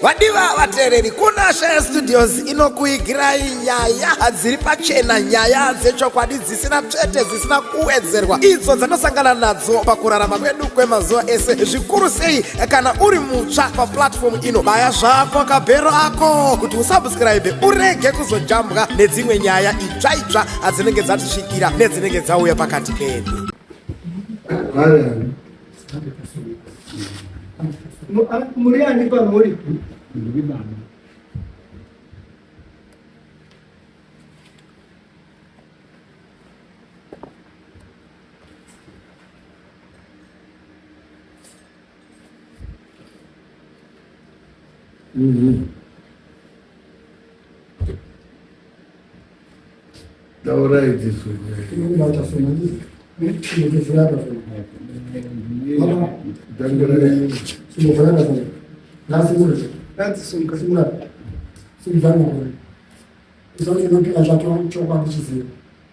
Vadiva vateereri, kuna Shaya Studios inokuigirai nyaya dziri pachena, nyaya dzechokwadi dzisina tsvete, dzisina kuwedzerwa, idzo dzanosangana nadzo pakurarama kwedu kwemazuva ese, zvikuru sei kana uri mutsva paplatform ino. Baya zvako kabhero ako kuti usubscribe urege kuzojambwa nedzimwe nyaya itsva itsva dzinenge dzatisvikira nedzinenge dzauya pakati pedu. Muri ani pamuri? Ndiri baba. Taurai tisu.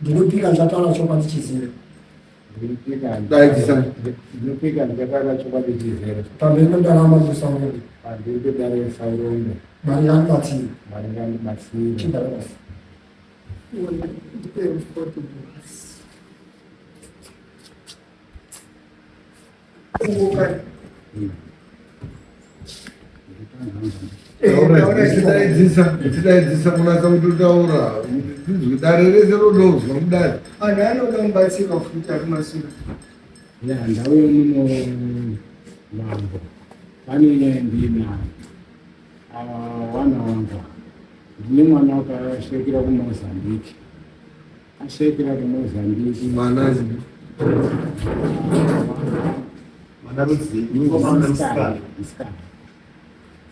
Ndinopika ndichataura chokwadi chizere. Ndinopika ndichataura chokwadi chizere. Pamberi pendarama musaurombe. Pamberi pedare musaurombe. Mwari ngandibatsire. Mwari ngandibatsire. Chigara basi. Tidaidzisa kunatsa kutotaura tinzwe dare rese rodozwa mudare. Anhu anoda mubatsirwa futi ari masure. Ya ndauya muno mambo pane nyaya ndinayo. Wana wangu ndine mwana wakashaikira kuMozambique. Ashaikira kuMozambique. Mwana mwana rudzii? Mukomana musikana. Musikana.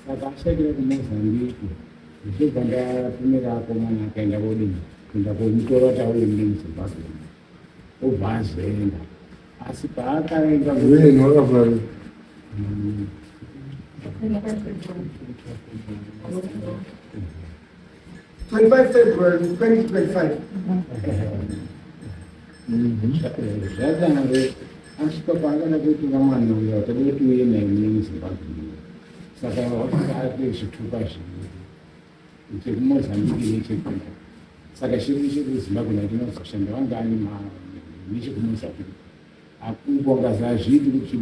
Saka ashaikira kuMozambique. Ndichibva ndatumira akomana akaenda kodini kuenda komutora kuti auye mune muZimbabwe. Obva azoenda. Asi paakaenda Wenu wakafara. 25 February 2025. Zvadaro asvika paakada kutora mwana uya akada kuti uye naye mune muZimbabwe. Saka wakanga ate zvitupa zviviri chekumozambique nechekuno. Saka chiri chekuzimbabwe nachinozoshanda vanga ane nechekumozambique. Akungongazi hazviiti kuti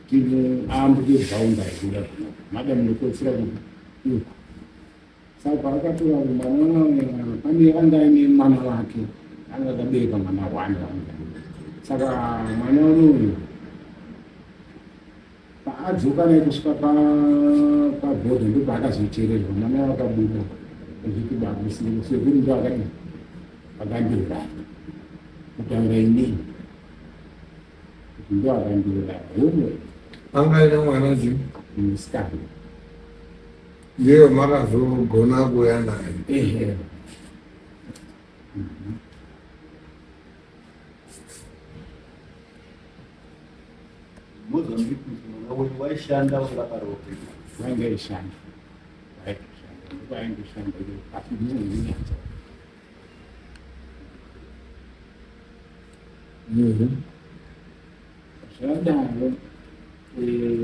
tiambuke bhaunda kuda kuno. Mada munokotsira kuti uku. Saka akatora mwana pane anga aine mwana wake anga akabereka mwana one wanga. Saka mwana unoyu paadzoka naye kusvika pabhodha ndipo paakazochererwa mwana wakabuda achiti baba sekuru ndo akadii akandiuraya kutaura inini kuti ndo akandiuraya homwe Anga aine mwana chii? musikana. Ndiyo makazogona kuuya naye. Ehe. Mozambique mwana wenyu waishanda wanga parope. Wainge aishanda. Waitoshanda. Ndipo aingoshanda asi ndinonyatsa. Zvadaro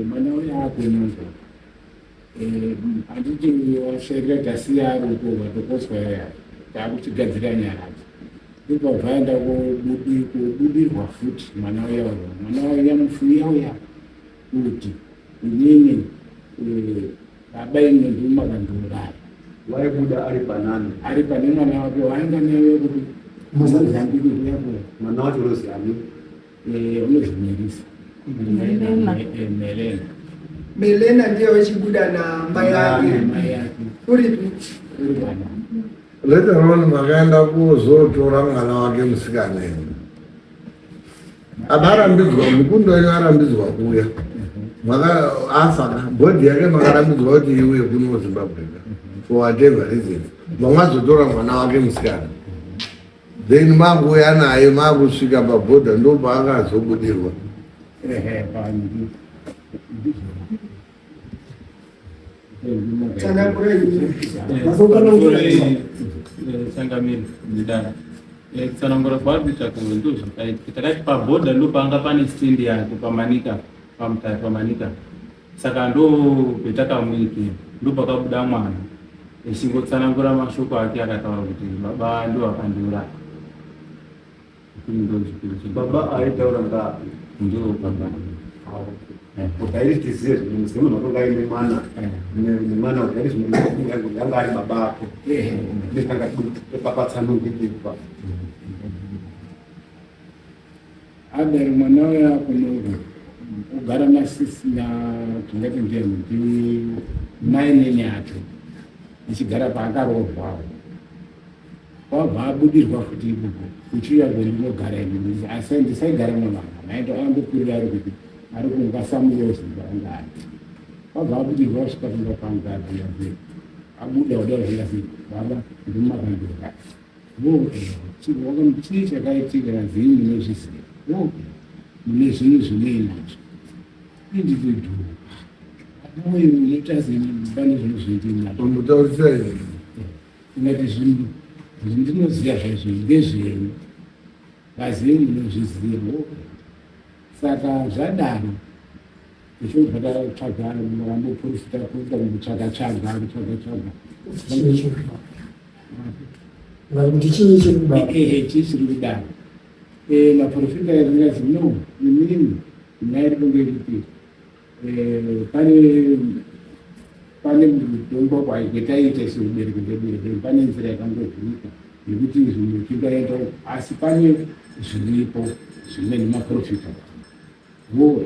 mwana uya akunyonzwa handiti washairira tasiya ari uko vatokotswa yaya taakuchigadzira nyaradzo ndipo bvaenda kubudirwa futi mwana uya uya mwana uya mufuya uya kuti inini baba imwe ndima kandiuraya Waibuda ari panani. Ari pane mwana wake waanga naye kuti Mozambique kuya kuya. Mwana wacho unozi ani? Eh, unozi Melisa. Melena. Melena ndiye wechibuda namai yake. Mai yake. Uripi? Uri mwana. Later on makaenda kuzotora mwana wake musikana imi. Akarambidzwa mukundo wenyu arambidzwa kuuya. Maka afa ka body yake makarambidzwa kuti iuye kuno Zimbabwe ka. For whatever reason. Mamazotora mwana wake musikana. Then makuuya naye makusvika pabhodha ndopaakazobudirwa. Ehe, pandi. Changamire ndidaro kutsanangura kwaari kuita kunge ndo zvakaitika. Takati pabhodha ndo panga pane stand yake pamanika. Pamutare paManica. Saka ndo petakamuigira, ndopakabuda mwana echingotsanangura mashoko ake akataura kuti baba ndo vakandiuraya. Baba aitaura ngapi? Ndio baba. Ukairi tizive zvinhu semunhu wakanga aine mwana nemwana ukairi zvinhu yanga ari baba ako nditanga papatsanungiripa. Adari mwana uya kunoga ugara nasisi na tingati ndiye ndi mainini acho ichigara paakaroorwawo wabva abudirwa futi ikoko uchiuya kwendinogara ini asi ndisaigara nevana maito andokwirira ari kuti ari kungasamuyozi anga ari wabva abudirwa wasvika kumba kwangu abhuya abuda kuda zvingasi baba ndimumakandiura chii chakaitika zii munozviziva mune zvinhu zvinei nazvo individual uyu unoita pane zvinhu zvinoitinazvo Mutaurisai. Ungati zvinhu zvindinoziva zvaizvo ndezvenyu vazivi munozviziva. Saka zvadaro tichobva tatsvaga vamuprofita kuita kutsvaga tsvaga kutsvaga tsvaga kuti chii chiri kudaro. Ehe, chii chiri kudaro. Maprofita ringazi no imini nyaya iri kunge iripi pane pane mutombo kwataiita isu ubereki ndebereki pane nzira yakangovhurika yekuti zvinhu tingaenda asi pane zviripo zvimweni maprofita wo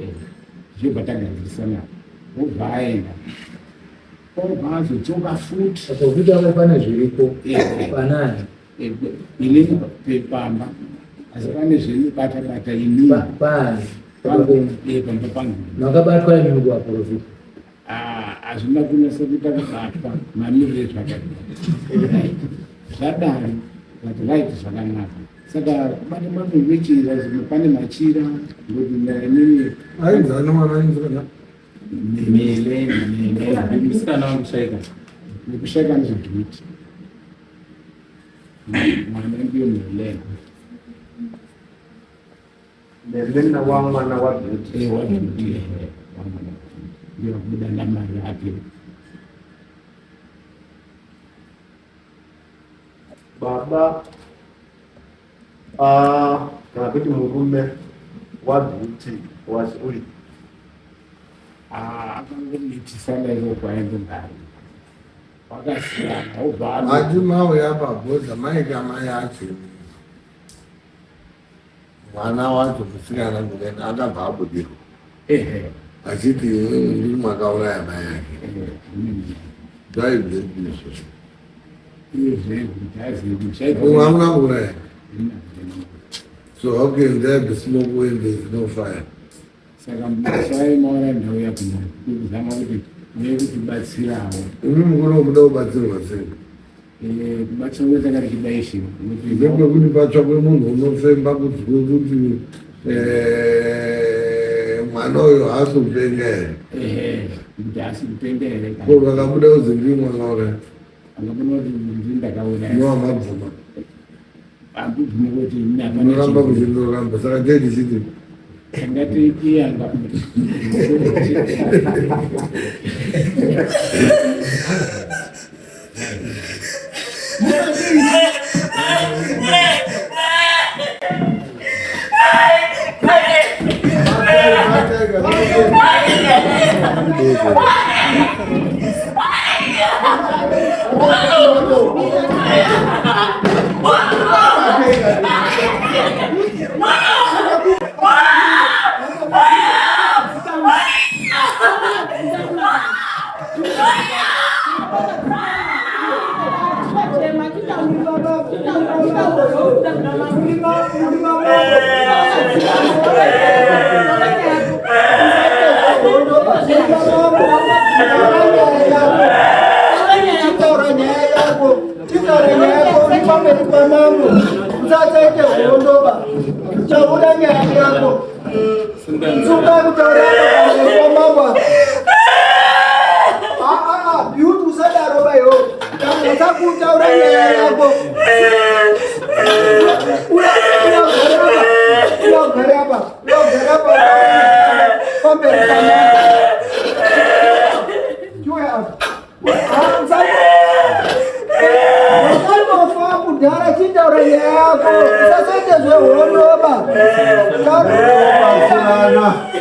zvobva tagadzirisana wobva aenda obva azodzoka futi. Maprofita avo pane zviripo panani? Inini pamba asi pane zvinobata bata inini. Pani? Pamba pangu. Makabatwa imimi kuvaprofita? Hazvina kunasa kuita kubatwa mamiriro ezvakaita zvadaro but right zvakanaka. Saka kubata mamwe vechira zvimwe pane machira ngokuti inini Ainzani mwana ainzana? Mele, mele, musikana wangu shaika. Nekushaika nezveduti mwana ndiyo Melena. Melena wa mwana wa Beauty. Wa Beauty, ndiyo kubuda namari ake. Baba kana kuti murume wa Beauty was uri? Akangomitisana iko kwaendongari wakasiyana obva Ati mauya pabhodha maika mai acho mwana wacho musikana Melena akabva abudirwa achiti imwimwi ndiri makauraya mai ake. Zvaibvepi izvozvo? Mumwe hamuna kuuraya. So how can there be smoke when there is no fire? Saka masai maona ndauya kuno kuzama kuti uye kutibatsirawo. Imi mukuru muda kubatsirwa sei? Kubatsira kwetanga richibaishiwa. Ndepekuti patsvakwe munhu unofemba kunzwe kuti mwana uyo haasi kupenga here? Ehe, kuti haasi kupenga here. Ko vakabuda kuzi ndii mwana uraya? Angabuda kuti ndii ndakauraya. Nowamabvuma. Ambibvuma kuti ini hapana. Unoramba kuti ndoramba saka tei tichiti Angati iye anga Titaura nyaya yako, titaura nyaya yako uri pamberi pamambo. Usatsaite hondoba, taura nyaya yako. Tsuka kutaura pamberi pamambo apa. Beauty, usadaro ba iwe. Usakutaura nyaya yako. Uyagare apa, uyagare apa, uyagare apa. pamberi Chiuya apa. Wakambofa kudhara chitaura nyaya yako usasaite zvehondo ba.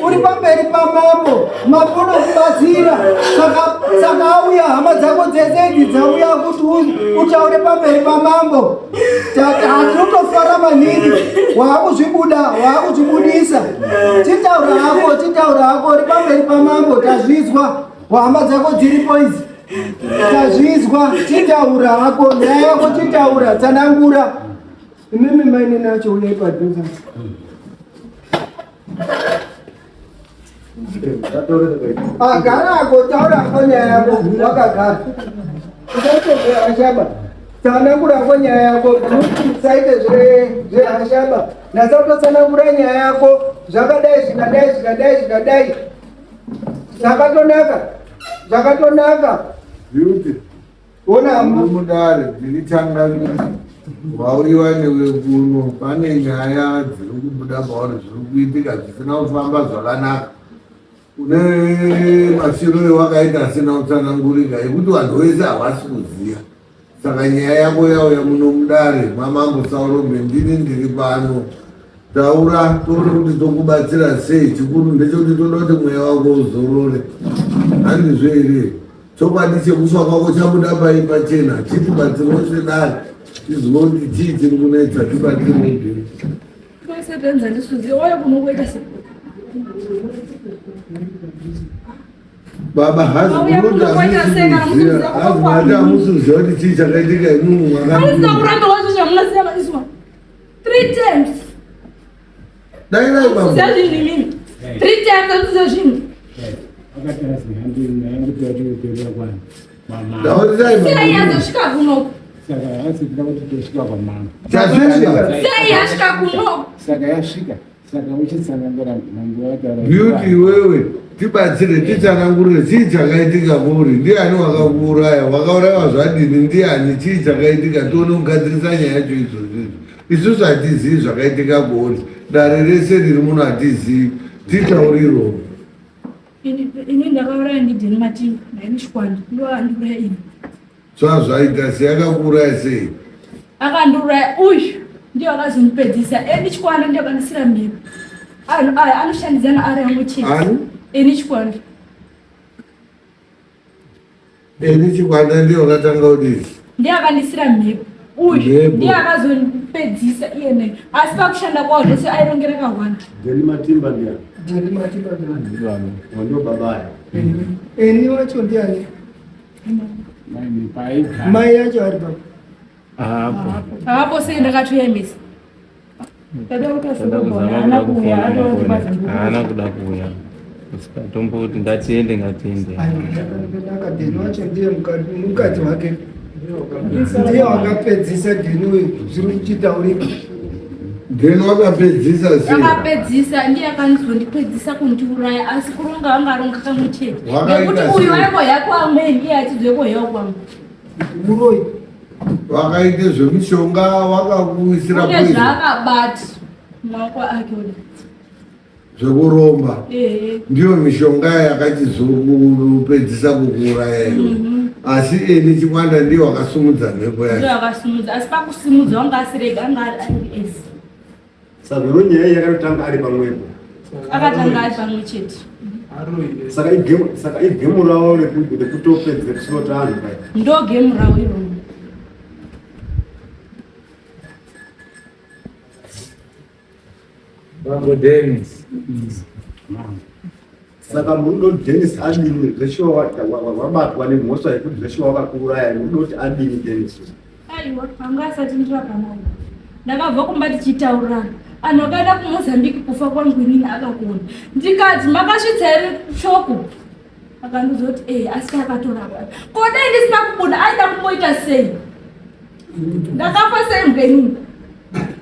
Uri pamberi pamambo, mambo unokubatsira. Saka saka auya hama dzako dzese idzi dzauya kuti utaure pamberi pamambo. Tinotofara maningi waakuzvibuda waakuzvibudisa. Chitaura hako, chitaura hako uri pamberi pamambo tazvizwa. Hama dzako dziripo idzi tazvizwa. Chitaura hako nyaya yako, chitaura, tsanangura. Imimi mainini acho uyai padhuze. Agara ako, taura hako nyaya yako wakagara. Usaite zvehashaba. Tsanangura hako nyaya yako. Usaite zvehashaba. Nasa kutotsanangura nyaya yako zvakadai zvikadai zvikadai zvikadai. Zvakatonaka. Zvakatonaka. Beauty. Ona mudare ndiri changamire wauyiwa newe kuno pane nyaya dziri kubuda pauri zviri kuitika zvisina kufamba zvakanaka une mafiro ewakaita asina kutsanangurika ekuti vanhu vese havasi kuziva saka nyaya yako yauya muno mudare mamambo Saurombe ndini ndiri pano taura toona kuti tokubatsira sei chikuru ndechekuti toda kuti mweya wako uzorore handizvo here chokwadi chekufa kwako chabuda pai pachena chitibatsirwo sedare tizive kuti chii chiri kunetsa tibatsirwo bhii baba hazi munoti hazi mati hamusi kuziva kuti chii chakaitika imwimwi mwaka Three times. Dai dai baba. Zvinhu imimi. Three times andiziva zvinhu. Sei azosvika kuno? Saka asi tinoda kuti tosvika kwamama. Chasvika. Sei asvika kuno? Saka yasvika. Saka uchitsanangura mambo wataura. Beauty iwewe tibatsire titsanangurire chii chakaitika kuri ndiani wakakuuraya wakaurayiwa zvadini ndiani chii chakaitika tione kugadzirisa nyaya yacho izvozvo izvo isusu hatizivi zvakaitika kuuri dare rese riri muno hatizivi titaurirwo Ini ndakauraya ndidheni matimba ndaine chikwanda ndoandiuraya ini. Zvazvaita sei akakuuraya sei? Akandiuraya uyu ndiyo akazondipedzisa. Eni Chikwanda ndiyo akandisira mhiko. Anhu aya anoshandidzana ari amwe chete. Ani? Eni Chikwanda. Eni Chikwanda ndiyo akatanga kudii? Ndiye akandisira mhiko. Uyu ndiye akazondipedzisa iye naye. Asi pakushanda kwawo zvese airongera kawanda. Deni Matimba ndiani? Deni Matimba ndiani? Ndio babaye. Eni wacho ndiani? Mai yacho ari papi? Hapo sei ndakatoyemesa. Haana kuda kuuya. Tomboti ngatiende ngatiende. Akanaka Deni wacho ndiye mukadzi wake. Ndiye wakapedzisa Deni uyu zviri kuchitaurika. Deni wakapedzisa sei? Akapedzisa ndiye akanizondipedzisa kundiuraya asi kuronga vanga aronga kamwe chete. Wakaita Nekuti uyu sei? waimboya kwamweni iye achidzokoya kwangu. Muroyi. Wakaita zvemishonga wakakuisira Kune poison zvaakabata mumaoko ake uda. zvekuromba. Ehe. Ndiyo mishonga yakachizokupedzisa kukuuraya iwe. Asi eni Chikwanda ndiye wakasumudza mhepo Ndiye yacho. akasimudza asi pakusimudza wanga asirega anga ari ari ese. Saka ino nyaya iyi yakatotanga ari pamwepo. Akatanga ari pamwe chete. Saka igemu saka igemu ravo rekutopedza kuslota anhu kai. Ndo gemu ravo iroro. Bambo Dennis. Saka murudo kuti Dennis adini zveshuwa wabatwa nemhosva yekuti zveshuwa wakakuuraya murudo kuti adini Dennis. Aiwa, anga asati ndirapa naye. Ndakabva kumba tichitaurirana. Anhu akaenda kuMozambique kufa kwangu inini akakuona. Ndikati makasvitsa here shoko? Akandiudza kuti eh asi akatorapa. Ko dai ndisina kubuda aida kumboita sei? Ndakafa sembwa inini.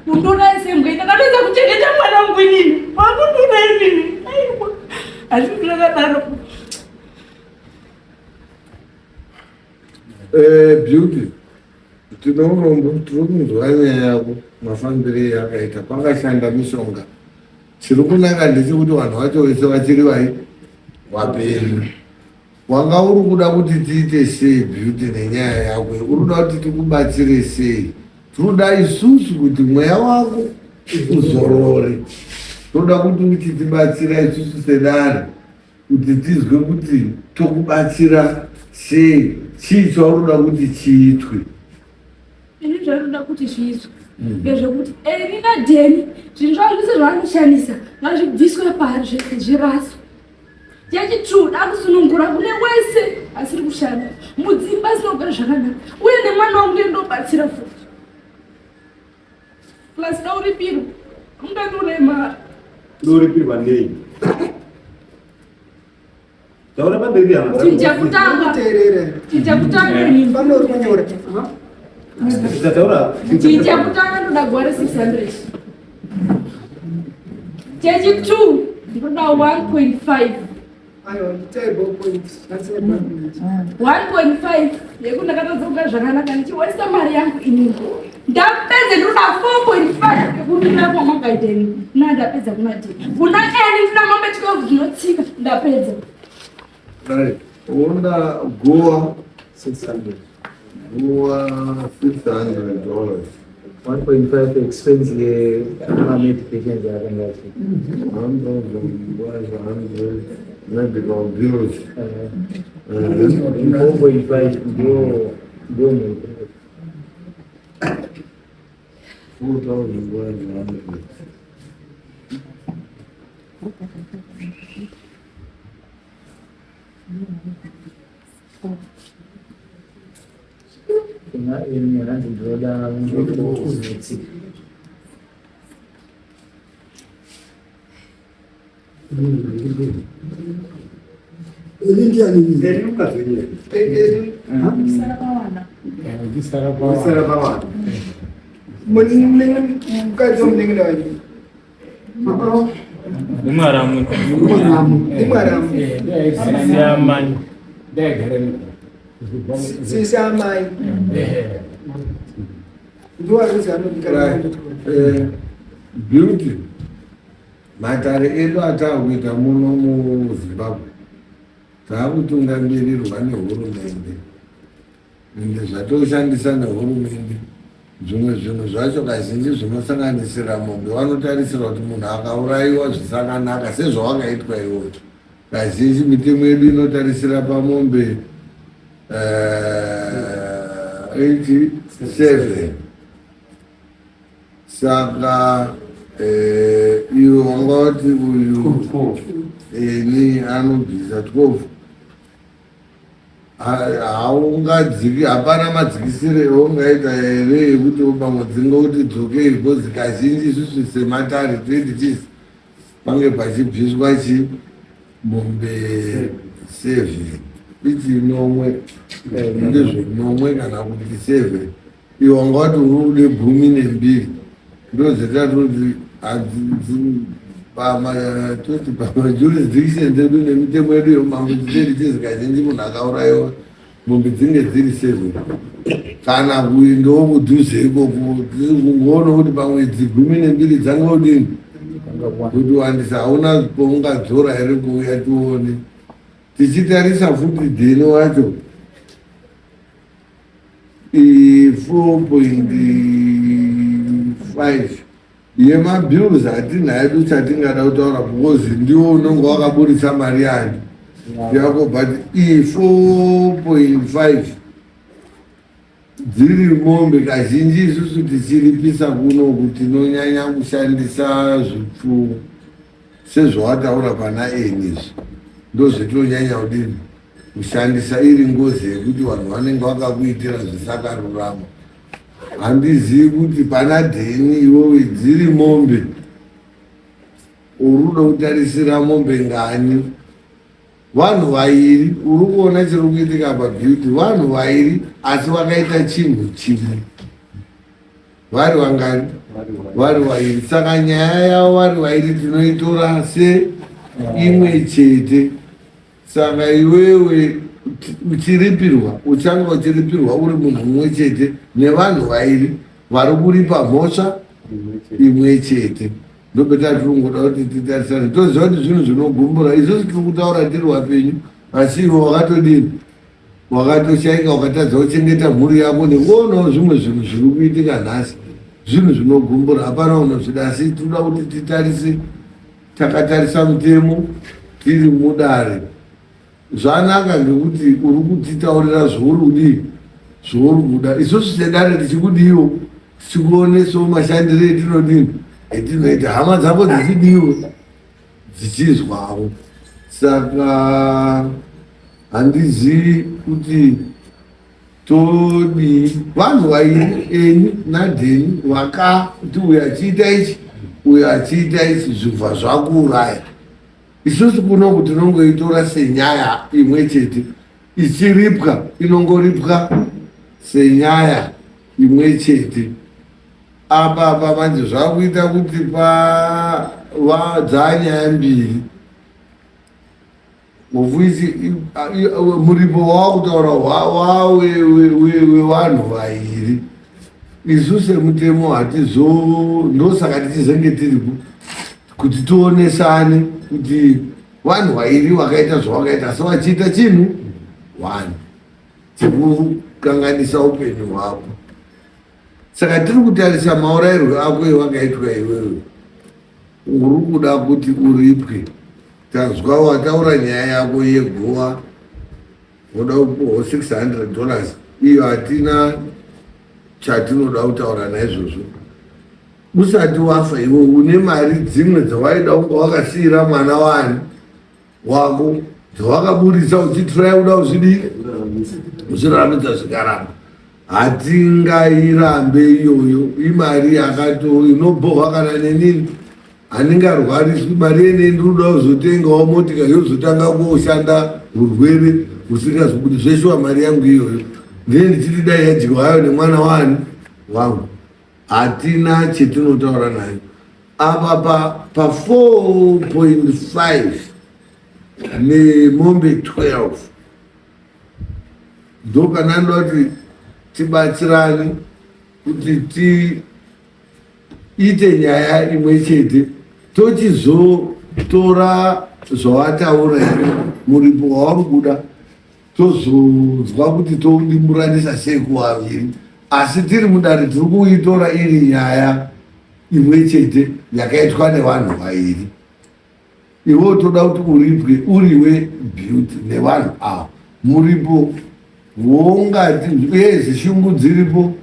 Kundiuraya sembwa inini. Ndakatadza kuchengeta mwana wangu inini. Wakundiuraya inini. Aiwa. Hazvisi zvakadaro. Eh, Beauty, tine urombo tiri kunzwa nyaya yako mafambire yakaita kwakashanda mishonga. Chiri kunaka ndechekuti vanhu vacho vese vachiri vai vapenyu. Wanga uri kuda kuti tiite sei Beauty nenyaya yako? Uri kuda kuti tikubatsire sei? Tinoda isusu kuti mweya wako uzorore. Toda kuti uchitibatsira isusu sedare kuti tizwe kuti tokubatsira sei, chii chauri kuda kuti chiitwe. Ini zvandinoda kuti zviizwe ndezvekuti Eri naDheni zvinhu zvavo zvese zvavanoshandisa ngazvibviswe paari zvese zviraswe. Chechitwo dakusunungura kune wese asiri kushanda mudzimba asina kugara zvakanaka uye nemwana wangu ndiye ndobatsira futi plus dauripirwa ungandiuremara. Ndoripirwa nei? Taura pamberi hama dzako. Chinja kutanga. Chinja kutanga ini. Panori kunyora. Taura. Chinja kutanga ndoda gore 600. Chechi 2 ndoda 1.5. Ayo, table point. That's a point. 1.5 yekuti ndakatadza kugara zvakanaka ndichiwaisa mari yangu inini. Ndapedza ndoda 4.5 yekundira kwamakaita ini. Na ndapedza kuna D. Kuna N ndina mombe 12 dzinotsika ndapedza. Right. Ona Goa 600. Goa 600 dollars. 1.5 expense yemamedications yaakanga achiita. 1,500 medical bills. 4.5 ndio ndio muripo. 4,100. Kuna ini hanzi ndinoda uzotsika. Ini ndiani? Eri mukadzi wenyu. Eri. Sara pawana. Ndisara Usara pawana. Mukadzi womunengena wanyu. Ndimwaramu. Ndimwaramu. Siyamani. Ndaigara Sisi amai. Ndiwo aruzi anodikana. Right. Beauty. Matare edu ataakuita muno muZimbabwe taakutungamirirwa nehurumende ende zvatoshandisa nehurumende zvimwe zvinhu zvacho kazhinji zvinosanganisira mombe vanotarisira kuti munhu akaurayiwa zvisakanaka sezvawakaitwa iwoyo kazhinji mitemo yedu inotarisira pamombe 87 saka iwe wanga wati uyu eni anobvisa 12 haungadziki hapana madzikisire aungaita here ekuti pamwe dzingoti dzokei because kazhinji isusu sematare tiri tichisi pange pachibviswa chi mombe 7 ichi nomwe ndizvo nomwe kana kuti 7 iwe wanga wati unokude 12 ndodzetatoti toti pamajurisdiction dzedu nemitemo yedu yomambo titeri tizi kazhinji munhu akaurayiwa mombe dzinge dziri 7 kana kuendawo kudhuze ikoko kungoona kuti pamwe idzi 12 dzanga kudini kuti wandisa hauna paungadzora here kuuya tione tichitarisa futi dheni wacho 4.5 yemabills hatina hedu chatingada kutaura because ndiwo unenge wakaburitsa mari yani yako but iyi 4.5 dziri mombe kazhinji isusu tichiripisa kuno tinonyanya kushandisa zvipfuwo sezvawataura pana eni izvi ndozvetinonyanya kudini kushandisa iri ngozi yekuti vanhu vanenge vakakuitira zvisakarurama handizivi kuti pana dheni iwewe dziri mombe uri kuda kutarisira mombe ngani vanhu vairi uri kuona chiri kuitika pabeauty vanhu vairi asi vakaita chinhu chimwe vari vangani vari vairi saka nyaya yavo vari vairi tinoitora se imwe chete saka iwewe uchiripirwa uchanga uchiripirwa uri munhu mumwe chete nevanhu vairi vari kuripa mhosva imwe chete. Ndopetatiringoda kuti titarisane, toziva kuti zvinhu zvinogumbura. Isusu tiri kutaura tiri vapenyu, asi iwe wakatodini? Wakatoshaika, wakatadza kuchengeta mhuri yako nekuonawo zvimwe zvinhu zviri kuitika nhasi. Zvinhu zvinogumbura, hapana unozvida, asi tinoda kuti titarise takatarisa mutemo tiri mudare. Zvanaka ngekuti uri kutitaurira zvauri kudii, zvauri kuda. Isusu sedare tichikudiwo, tichikuonesawo mashandiro etinodini, etinoita. Hama dzako dzichidiwo, dzichizwawo. Saka handizivi kuti todii. Vanhu vairi, eni naDheni, vakati uyu achiita ichi, uyu achiita ichi, zvibva zvakuuraya. Isusu kunoku tinongoitora senyaya imwe chete ichiripwa, inongoripwa senyaya imwe chete. Apa apa manje zvakuita kuti pa dzanyaya mbiri ofuisi muripo wawakutaura wevanhu vairi. Isu semutemo hatizo, ndosaka tichizenge tiripo kuti tionesane kuti vanhu vairi vakaita zvavakaita asi vachiita chinhu one chekukanganisa upenyu hwako. Saka tiri kutarisa maurairwe ako ewakaitwa iwewe, uri kuda kuti uripwe. Tanzwa wataura nyaya yako yeguva, woda kupuhwa 600 dollars, iyo hatina chatinoda kutaura naizvozvo. Usati wafa iwe une mari dzimwe dzawaida kunge wakasiira mwana wani wako dzawakaburitsa uchitry kuda kuzvidii kuzviraramidza zvikaramba. Hatingairambe iyoyo, imari yakato inobhohwa kana nenini handingarwariswi mari yenei ndinoda kuzotengawo motika yozotanga koshanda urwere husingazobudi zveshuwa mari yangu iyoyo ndine ndichiti dai yadyiwa hayo nemwana wani wangu. Hatina chetinotaura nayo apa pa 4.5 nemombe 12 ndopana ndoda kuti tibatsirane kuti tiite nyaya imwe chete, tochizotora zvawataura muripo wauri kuda, tozonzwa kuti toudimburanisa sei kuvaviri. Asi tiri mudare tiri kuitora iri nyaya imwe chete yakaitwa nevanhu vairi. Iwe utoda kuti uripwe uriwe Beauty nevanhu ava muripo wongati uye zishungu dziripo.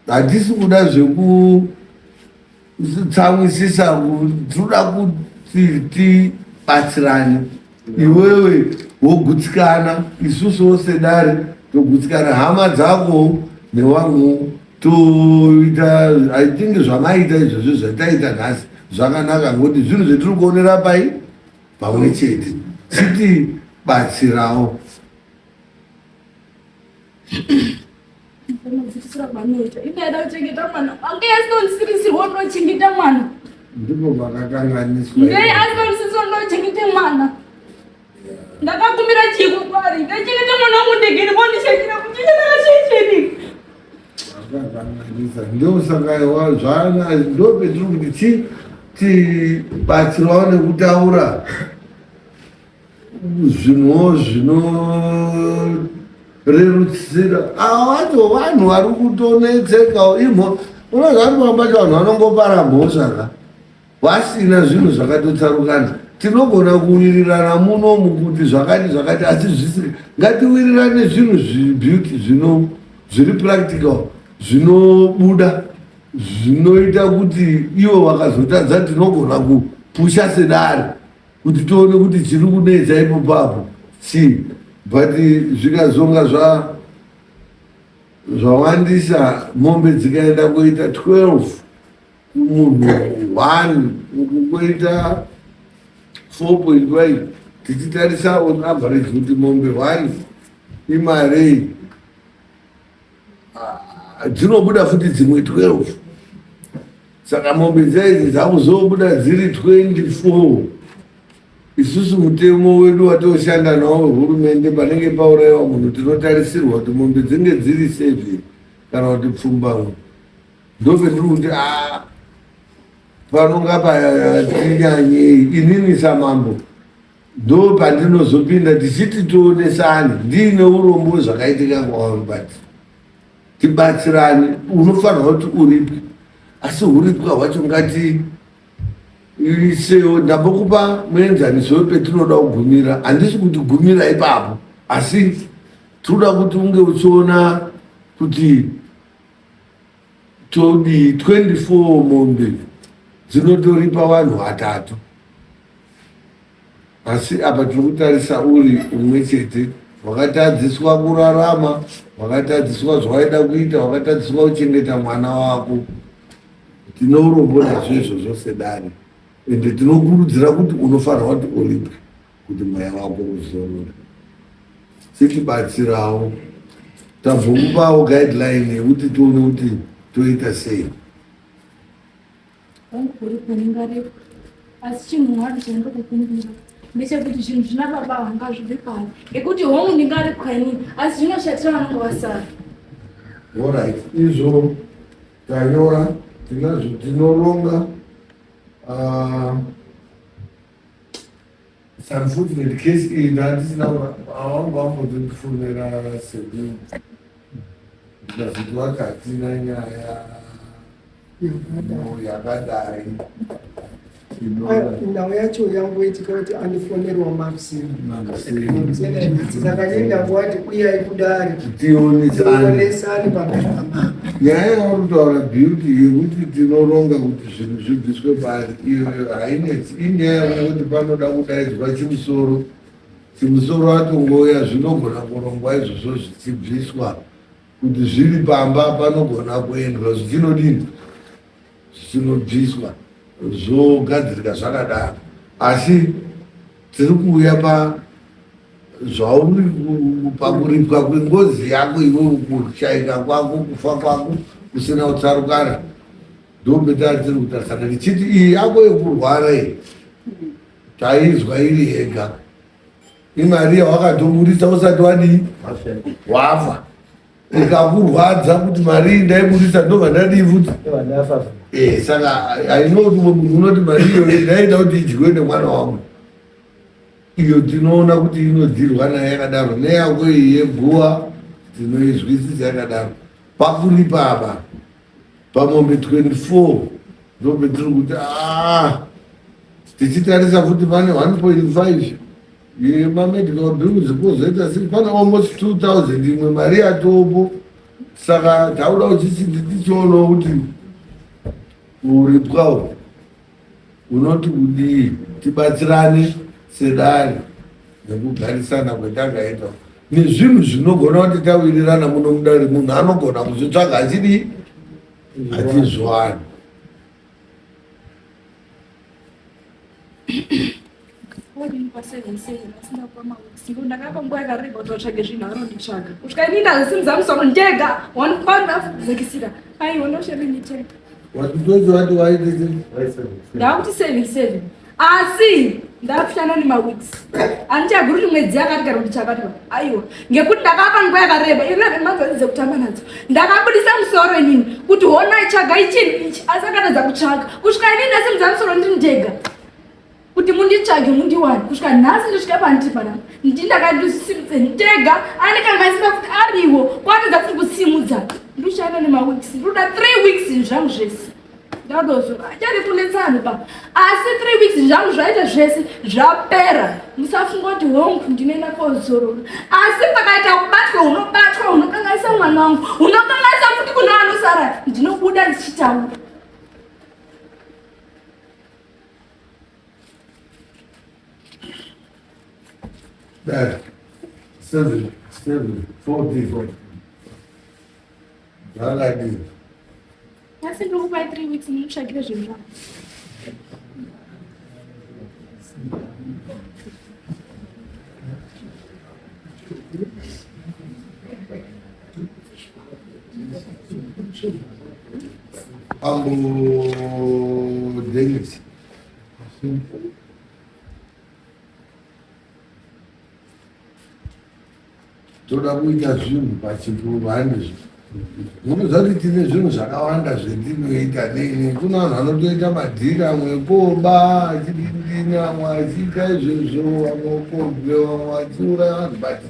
Hatisi kuda zvekutsamwisisa, tinoda kuti tibatsirane. Iwewe wogutsikana, isusuwo sedare togutsikana, hama dzako nevamwewo toita. I think zvamaita izvozvo zvataita nhasi zvakanaka, ngokuti zvinhu zvetiri kuonera pai pamwe chete, chitibatsirawo. Indaida kuchengeta mwana wange asitonisirisiwo ndochengeta mwana, ndipo pakakanganiswa. Ndei asitonisisiwo ndochengete mwana, ndakakumbira chiko kwari ndachengeta mwana wangu ndegeni kondishachira kuchicha ndakashecheni Vakakanganisa, ndosaka zvana ndopetiri kuti chi tibatsirawo nekutaura zvinhuwo zvinorerutsira ava vacho vanhu vari kutonetsekawo imho. Unoziva kuti pamwe pacho vanhu vanongopara mhosva ka vasina zvinhu zvakatotsarukana. Tinogona kuwirirana munomu kuti zvakati zvakati, asi zvisiri. Ngatiwirirane zvinhu zvebeauty zvino zviri practical, zvinobuda, zvinoita kuti iwe wakazotadza tinogona kupusha sedare kuti tione kuti chiri kunetsa ipo papo chii. But zvikazonga zvawandisa, mombe dzikaenda kuita 12 kumunhu 1, uku kuita 4.5, tichitarisa on average kuti mombe 1 imarei, dzinobuda futi dzimwe 12. Saka mombe dzaidzi dzakuzobuda dziri 24. Isusu mutemo wedu watoshanda nawo wehurumende, panenge paurayiwa munhu tinotarisirwa kuti mombe dzinge dziri 7 kana kuti pfumbamwe. Ndopendiri kuti a Panonga patinyanyei inini samambo ndo pandinozopinda tichiti tionesane ndiine urombo zvakaitika kwauri but tibatsirane unofanirwa kuti uripwe asi uripwa hwacho ngati isewo ndambokupa muenzaniso wepetinoda kugumira handisi kuti gumira ipapo asi tinoda kuti unge uchiona kuti todii 24 mombe dzinotoripa vanhu vatatu asi apa tiri kutarisa uri umwe chete wakatadziswa kurarama wakatadziswa zvawaida kuita wakatadziswa kuchengeta mwana wako tine urombo nazvo izvozvo sedare ende tinokurudzira kuti unofanirwa kuti uripwe kuti mweya wako uzorore chitibatsirawo tabvokupawo guideline yekuti tione kuti toita sei asi chinhu mwari chandinokukumbira ndechekuti zvinhu zvina baba vanga zvibe pari ngekuti hongu ndingaripwa inini asi zvinoshatira vanenge vasara orit izvo tanyora tinazvo tinoronga ah, It's unfortunate case iyi ndandisina awangu vambotondifonera sekuru ndikazoti vati hatina nyaya yakadai nhau yacho yangoitika kuti andifonerwa makuseni saka nenda kuwati uyai kudare tionesane pamberi pamama nyaya yauri kutaura beauty yekuti tinoronga kuti zvinhu zvibviswe pari iyoyo hainetsi inyaya yekuti panoda kudaidzwa chimusoro chimusoro atongouya zvinogona kurongwa izvozvo zvichibviswa kuti zviri pamba panogona kuendwa zvichinodini zvichinobviswa zvogadzirika zvakadaro asi tiri kuuya pa zvauri pakuripwa kwengozi yako iwewe kushaika kwako kufa kwako kusina kutsarukana ndopetaa tiri kutarisana tichiti iyi yako yekurwara iyi taizwa iri yega imari yawakatoburitsa usati wadii wafa ikakurwadza kuti mari iyi ndaiburitsa ndobva ndadii futi eh, saka aino kuti munhu unoti mari iyoyo ndaida kuti idyiwe nemwana wangu iyo tinoona kuti inodzirwa naye yakadaro neyako iyi yeguwa tinoizwisisa yakadaro pakuripa apa pamombe 24 ndopetiri kuti ah, tichitarisa futi pane 1.5 yemamedical bills kozoita sei pane almost 2000 imwe mari yatopo saka tauda kuchichiti tichionawo kuti uripwawo unoti kudii tibatsirane sedare nekugarisana kwetakaita nezvinhu zvinogona kuti tawirirana muno mudare munhu anogona kuzvitsvaga achidii achizviwana Ndakapa nguva yakareba kuti vatsvage zvinhu vanonditsvaga kusvika ini ndazosimudza musoro ndega wanzekisira aiwa ndosheviniteka Watitozi wati waite ndakuti 77 asi ndakushanda nemaweeks andichaguri kuti mwedzi yakati kana kuti chakati aiwa ngekuti ndakapa nguva yakareba 11 months adzidze kutamba nadzo ndakabudisa musoro inini kuti honai tsvagai chinhu ichi asi akatadza kutsvaga kusvika inini ndasimudza musoro ndiri ndega kuti munditsvage mundiwane kusvika nhasi ndosvika pandiri panapa ndi ndakandisisimudze ndega ane kangaisina kuti ariwo kwatadza futi kusimudza ndoshanda nemaweeks ndoda three weeks zvangu zvese ndadozora achari kunetsana ba asi three weeks zvangu zvaita zvese zvapera musafunga kuti hongu ndinoenda kozorora asi pakaita kubatwa unobatwa unokanganisa mwana wangu unokanganisa futi kune vanosara ndinobuda ndichitaura Dad, 7, 7, 44. Zvakadii? Asi ndiri kupai 3 weeks mutsvagire zvinhu zvangu. Ambo Dennis. Toda kuita zvinhu pachipuro handizvo. Munoziva kuti tine zvinhu zvakawanda zvetinoita nini. Kuna vanhu vanotoita madhiri amwe ekoba achidindini amwe achiita izvezvo vamwe upombwe vamwe vachiuraya vanhu but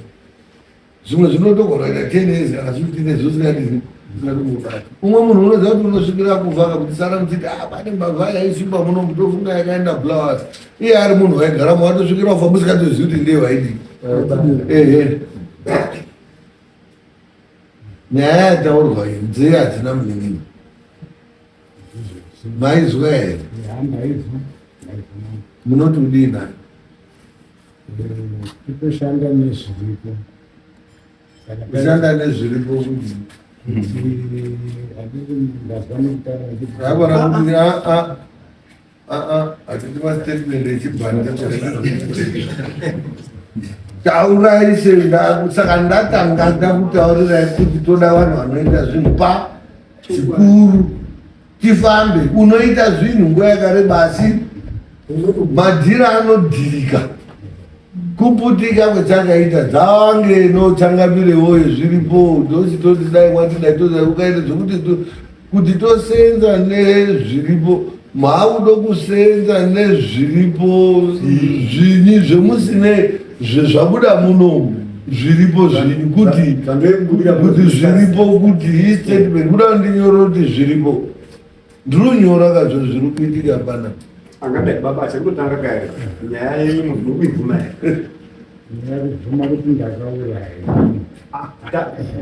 zvimwe zvinotogona kuita 10 years kana 15 years usingadini usingatombobati. Umwe munhu unoziva kuti unosvikira kufa kakuti sara muchiti ah pane mbavha yaisimba muno mutofunga yakaenda Bulawayo. Iye ari munhu waigaramo watosvikira kufa musingatozivi kuti ndiye waidii. Ehe. Nyaya yataurwa iyi nzee hadzina munin'ina. Maizwa here? Munoti kudii nayo? Titoshanda nezviripo. Kushanda nezviripo kuti Akona kuti a a hatidi mastatement echibhandi taurai saka ndatanga ndakutaurirai kuti toda vanhu vanoita zvinhu pa chikuru tifambe unoita zvinhu nguva yakareba asi madhira anodhirika kuputika kwechakaita dzavange nochangamire woye zviripo ndochitoti dai watidai todai ukaita zvekuti kuti tosenza nezviripo maakudo kusenza nezviripo zvinyi zvemusine zvabuda munomu zviripo zvinyi kuti kuti zviripo kuti istatement kuda ndinyore kuti zviripo ndinonyora kazvo zviri kuitika pana angadai baba achangotanga kare nyaya yenyu munhu urikuibvuma here Ndakubvuma kuti ndakauraya.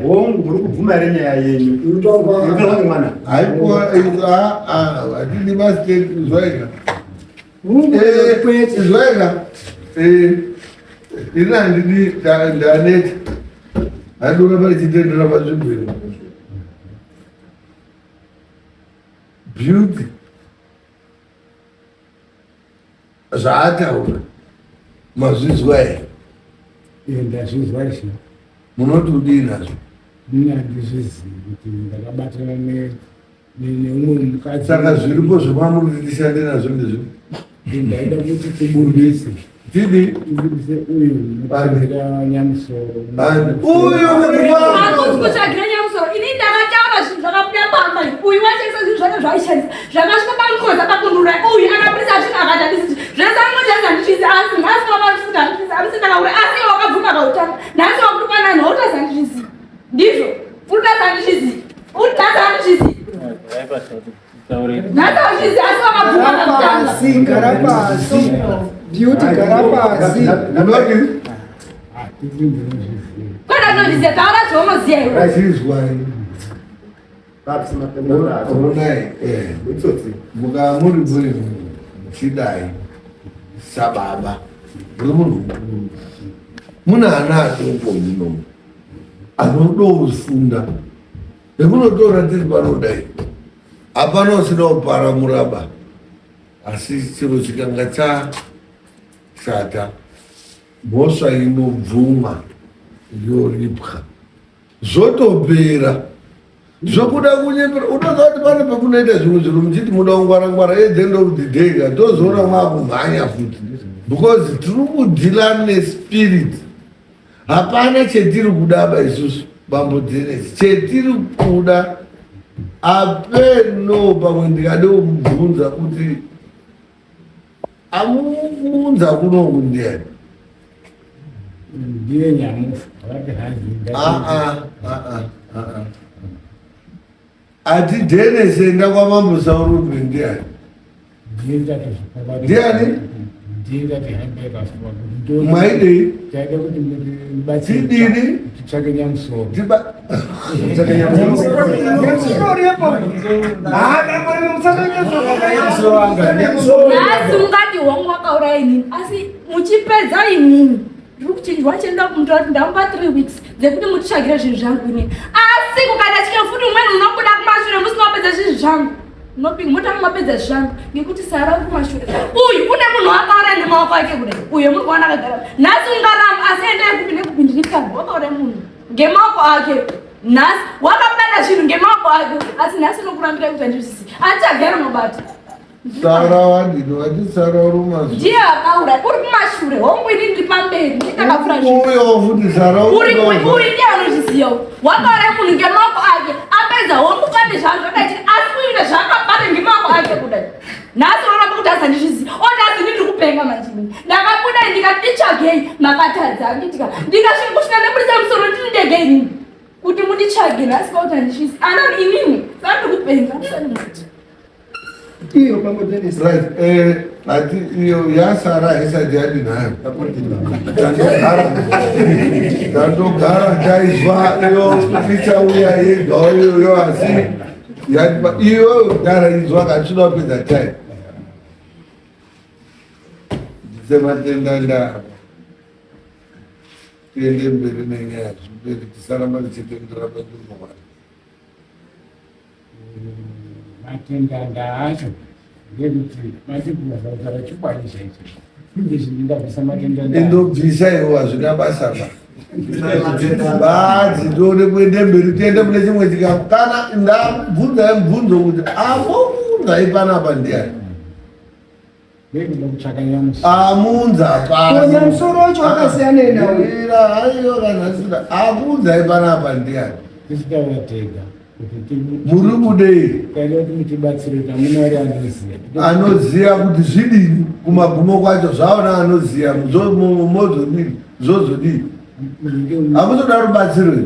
Hongu, muri kubvuma here nyaya yenyu? Uri mwana. Haikuwa hatidi mastate zvaika. Zvaika. Ini handidi ndaneta. Handidi kuramba ndichitendera panzvimbo ino. Beauty. Zvaataura mazvizwa here? Eh, ndazvizwa izvi. Munoti kudii nazvo? Ini handizvizivi kuti ndakabatana neumwe mukadzi. Saka zviripo zvemamuri kuti tishande nazvo ndezvi? Ndaida kuti tibudise. Tidi? Tibudise uyu mutsvagira nyamusoro. Uyu muri Hakusi kutsvagira nyamusoro. Ini ndakataura zvinhu zvakabuda pamba. Uyu washandisa zvinhu zvake zvaaishandisa. Zvakasvika pangoza pakundura. Uyu akabudisa zvinhu akati handisi zvese anongoshandisa handizvizi asi nhasi wakafuta handizvizi handisi ndakaura asi iwe wakabvuma kautanga. Nhasi wakuti panani hautazi handizvizi. Ndizvo. Uri handizvizi. Uri nhasi handizvizi. Nhasi handizvizi asi wakabvuma kautanga. Pasi, gara pasi. Beauty gara pasi. Munoti? Kwenda ndinozviziva taura zvaunoziva iwe. Achizwai. Onai, eh, muka muri muri muchidai sababa muri munhu mukuru mune ana adoko muno anodofunda nekunotora tiri panodai hapana usina kupara muraba asi chiro chikanga chashata mhosva inobvumwa yoripwa zvotopera zvokuda kunyepera unoziva kuti pane pekunoita zvimwe zviro muchiti muda kungwara ngwara at the end of the day ka tozoona mwakumhanya futi because tiri kudhila nespirit hapana chetiri kudaba isusu bambo Dennis chetiri kuda apeno pamwe ndikade kumubvunza kuti amuunza kunoku ndiani Ndiye nyamufa vati hanzi Ah, ah, ah, ah, ah, ah. Ati Dennis enda kwamambo Saurubhi ndiani? Ndiani? Maidei? Taida kuti mubatsire Tidini? titsvake nyamusoro. Tiba Nhasi ungati hongu wakauraya inini asi muchipedza inini ndiri kuchinjwa chienda kumutora kuti ndamupa 3 weeks dzekuti mutitsvagire zvinhu zvangu inini asi kukaita chike futi umweni munobuda kumashure musina kupedza zvinhu zvangu munopinga motanga mapedza zvangu ngekuti sara uri kumashure uyu une munhu wakauraya nemaoko ake kudai uyo muri kuona akagara nhasi ungaramba asi endai kupi nekupi ndiri kani wakauraya munhu ngemaoko ake nhasi wakabata zvinhu ngemaoko ake asi nhasi unokurambira kuti andizvisi andichagara mabata Sara wadini wati Sara uri kumashure. Ndiye akaura uri kumashure hongu ini ndiri pamberi ndakapfura zvinhu. Uyo futi Sara uri uri ndiye anozviziva. Wakaura munhu ngemaoko ake. Zvakaedza hongu pane zvazvo zvakaitika asi kuine zvaakabata ngemako ake kudai. Nhasi unoramba kuti asi handizvizivi. Oti asi ini ndiri kupenga manje inini. Ndakabuda ndikati nditsvagei makatadza anditika. Ndikasvika kusvika ndabudisa musoro ndiri ndega inini. Kuti munditsvage nhasi kwakuti handizvizivi. Ana inini saka ndiri kupenga musani muti. Iyo pamwe Dennis. Right, eh, ati iyo yasara haisati yadi nayo. Tandogara, tandogara taizwa iyo ichauya yega iyoyo asi yati iyo gara izwa katinoda kupedza time. Sematenda nda tiende mberi nenyaya zviperi tisaramba tichitendera panzvimbo. Matenda acho ndekuti matibvunza kutaura chokwadi chaicho izvi ndingabvisa matenda Indobvisa iwo hazvina basa ba. Badzi tione kuende mberi tiende mune chimwe chikamu. Kana ndabvunzai mubvunzo kuti amounzai panapa ndiani? Amunza pano. Nyamusoro wacho wakasiyana nawo. Ira ayo kana asina. Amunzai panapa ndiani? Tichitaura tega kuti Muri kudei? taida kuti mutibatsire kuti hamuna uri anoziva. Anoziva kuti zvidini kumagumo kwacho zvaona anoziva mozodini zvozodini. Hamuzoda rubatsiro here?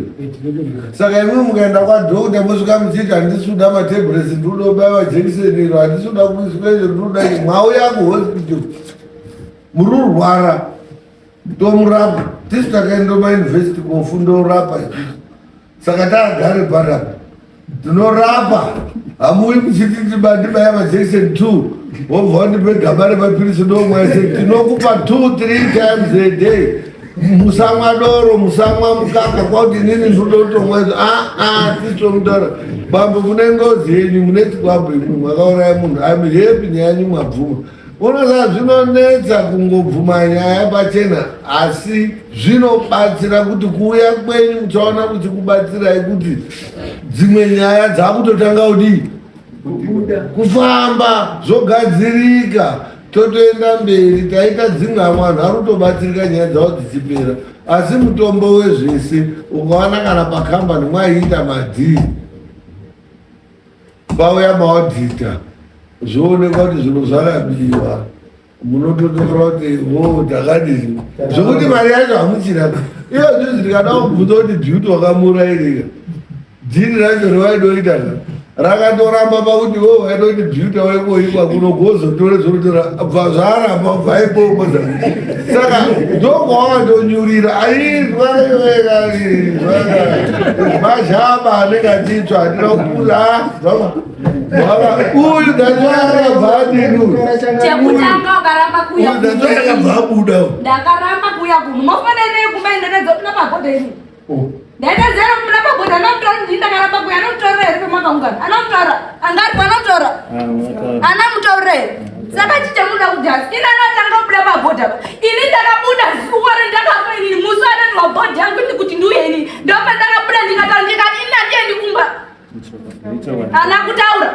Saka imwe mukaenda kwadhokota mosvika muchiti handisi kuda matebhuresi ndikuda kubaiwa jekiseni iro handisi kuda kuiswa izvo ndikuda izvo mwauya kuhospital muri kurwara tomurapa tisu takaenda mayunivhesiti kofunda orapa isusu saka taagare panapa tinorapa hamuuyi muchiti ndibaya majekiseni 2 wobva wandipe gaba remapirisi ndomwa ese tinokupa 2 3 times a day musamwa doro musamwa mukaka kwakuti inini ndodotomwa izvo aa titomutaura bambo mune ngozi yenyu mune chikwambo imwe mwakauraya munhu I'm happy nyaya yenyu mwabvuma Unoziva zvinonetsa kungobvuma nyaya pachena asi zvinobatsira kuti kuuya kwenyu muchaona kuti kubatsirai kuti dzimwe nyaya dzakutotanga kudii kufamba zvogadzirika totoenda mberi taita dzimwe amwe vanhu vari kutobatsirika nyaya dzavo dzichipera asi mutombo wezvese ukaona kana pakambani mwaiita madhii Pauya maodhita zvoonekwa kuti zvinhu zvakabiwa munototora kuti wo takadini zvokuti mari yacho hamuchina iyo zvinhu ndikada kubvunza kuti duty wakamurairira dhiri racho rewaidoita rakatoramba pakuti wo waida kuti duty waikoikwa kuno gozotore zvotora bva zvaramba bva ikoko saka ndokwawakatonyurira aizwaazvaba anenge achitsva hatina kupuza uyu ndazvaakabva adini Chekutanga ukaramba kuuya uyu ndazvaakabva abuda ndakaramba kuuya kuno mafanira kumba indenedzo kuna magodha ini ndaitedzera kumuna magodha anomutora ndini ndakaramba kuuya anomutorera here pamakaungana anomutora angaripo anomutora anamutorera here saka chichamuda kudhasi ini anotanga kubuda pabhodha pa ini ndakabuda zuva rendakafa inini musi ananiwa bhodhi yangu ini kuti ndiuye inini ndopa ndakabuda ndikataura ndikati ini handiendi kumba Ana kutaura.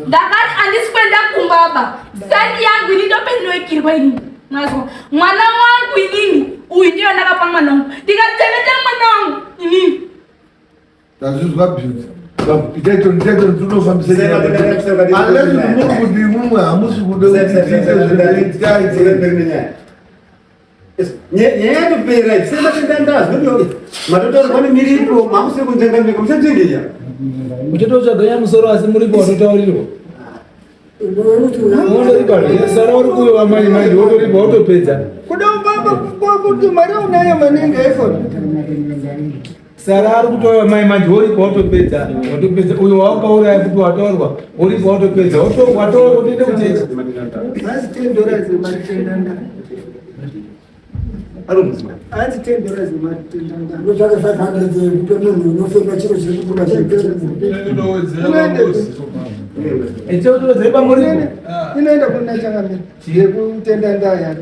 Ndakati andisi kuenda kumba ba. Sandi yangu ini ndopendinoikirwa ini. Mwazwa. Mwana wangu inini. Uyu ndiyo ndakapa mwana wangu. Ndikachengeta mwana wangu inini. Tazvizwa beauty. Itaito itaito tinofambisa nyaya. Unless muri kuti imwimwe hamusi kuda kuti tiite zvinoita. Nyaya yatopera iyi sematendandazi matotaurwa nemiripo mamusiri kunzvenga musanzvengeya Uchitotsvaga nyamusoro asi muripo watotaurirwa. Wondoripa sara uri kuyo wamai manje wotoripa wotopedza. Kuda ubaba kuti mari unayo maningi iPhone. Sara ari kutouya mai manje woripa wotopedza wotopedza uyo wakauraya futi wataurwa woripa wotopedza wotoenda kuchechi. Hanzi 10 dollars yematendanda. Hanzi 10 dollars yematendanda. Unotsvaka 500 kupe munhu unofema chiro chiri kubuda chiri Echotowedzera muripo. Inoenda kuna changamire yekutenda ndaa yake.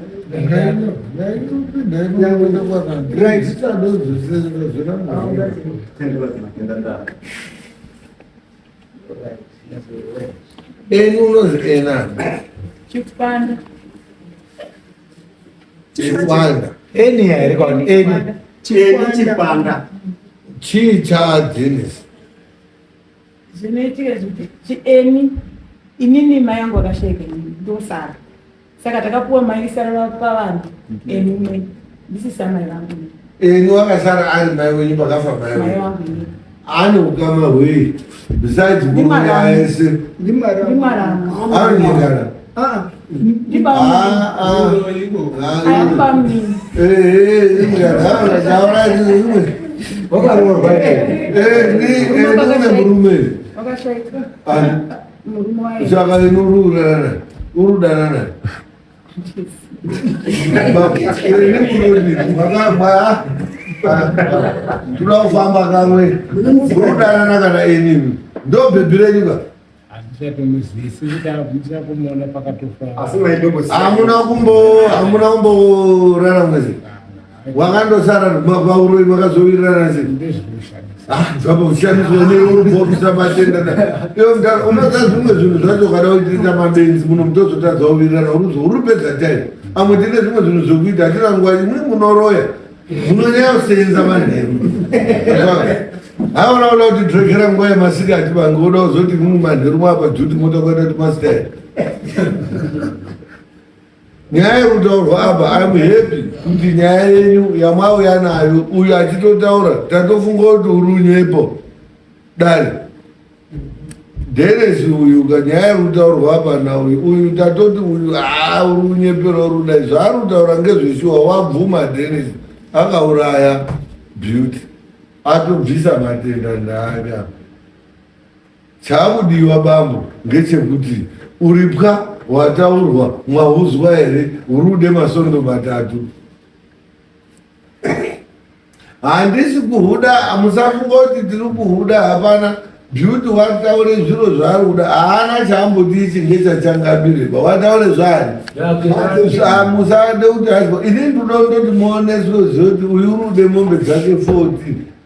Eni unozi ena Chipanda. Chipanda. Eni here kwani eni. Eni chipanda. Chii cha Dennis? Zvinoitika zvekuti chieni inini mai yangu akashaika inini ndosara saka takapuwa mai isara pavanhu eni umwe ndisisa mai vangu eni wakasara ari mai wenyu pakafa mai vangu ane ukama hwei besides kuroya ese anonyengana murume saka inorudanana urudanana toda kufamba kamwe urudanana kana inini ndo bhebhi renyu ka hamuna kumbo hamuna kumborara mwese wakandosara pauroi makazowirirana sei ah, zvapo kushandiswa neurubhokisa matenda iwe mudhara unoza zvimwe zvinhu zvacho kana uchiita mabenzi muno mutozotadza kuwirirana uruzo urupedza time amwe tine zvimwe zvinhu zvekuita hatina nguva imwe munoroya munonyanya kusenza manheru haona kuda kuti drekera nguva yemasikati vange voda kuzoti mumwe manheru mwapa duty mota kuenda kuti masityle nyaya yekutaurwa apa im happy kuti nyaya yenyu yamauya nayo uyu achitotaura tatofunga kuti uri unyepo dare Dennis uyu ka nyaya iri kutaurwa apa nauyu uyu tatoti uyu haa uri kunyepera uri kudai zvaari kutaura ngezveshuwa wabvuma Dennis akauraya Beauty atobvisa matenda ndaari apa chaakudiwa bambo ngechekuti uripwa wataurwa mwauzwa here uri kude masondo matatu Handisi kuhuda, musafunga kuti tiri kuhuda. Hapana Beauty wataure zviro zvaari kuda, haana chaamboti ichi ngechachangamire ba wataure zvaari. Musade kuti azwa ini ndinoda kundoti muoneswe zive kuti uyu uri kude mombe dzake 14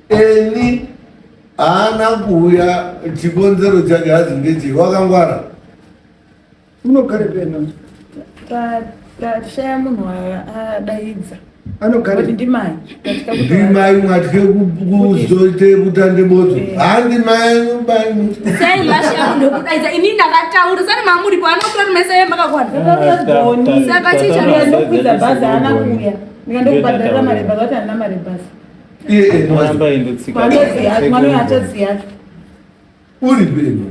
eni haana kuuya chikonzero chake hazi ngechii wakangwara Unogara pena. Tashaya munhu adaidza. Anogara kuti ndimai. Ndimai mwatye kuzoite kutande botso. Eh. Handi mai mai. Sei mashaya munhu wekudaidza ini ndakataura sani mamuripo anokura mese yemakakwana. Saka chii chanokwidza bhazi haana kuuya. Ndikandokubhadharira mari bhazi vati handina mari bhazi. Iye eh, mwana achaziya. Uri peno.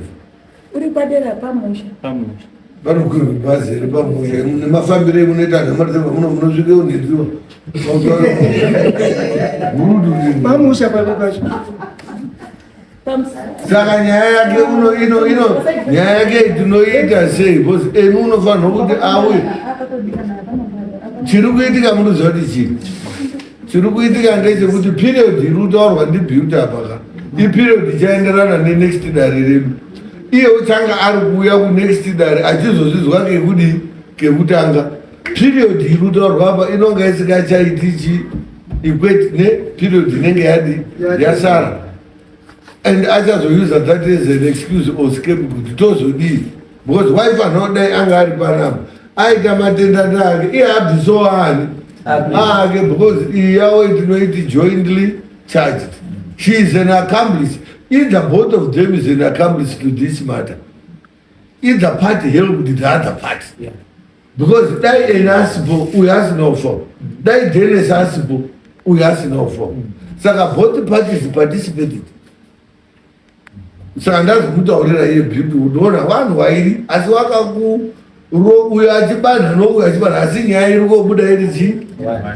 Uri padera pamusha. Pamusha. Vanokwirwa bhazi here pamusha nemafambiro emunoita nhamarita muno munosvike unhedziwa. Pamusha papo pacho. Saka nyaya yake uno ino ino nyaya yake tinoiita sei because emi unofanirwa kuti auye. Chiri kuitika munoziva kuti chii? Chiri kuitika ndechekuti period iri kutaurwa ndiBeauty apa ka iperiod ichaenderana nenext dare redu. Iye uchanga ari kuuya kunext dare achizozvizwa kekudii kekutanga. Period iri kutaurwa apa inonga isingachaiti chi equate neperiod inenge yadi yasara and achazousa that as an excuse or scapegoat tozodii because waifanira kudai anga ari panapa aita matenda ake iye abvisowo ani ake because iyi yavo tinoiti jointly charged she is an accomplice either both of them is an accomplice to this matter either party helped the other party yeah. because dai ene asipo uyu asina kufa dai denis asipo uyu asina kufa saka both parties participated saka ndazomutaurira iye beauty unoona vanhu vairi asi wakaku uyo achibanha nouyo achibanha asi nyaya iri kobuda iri chii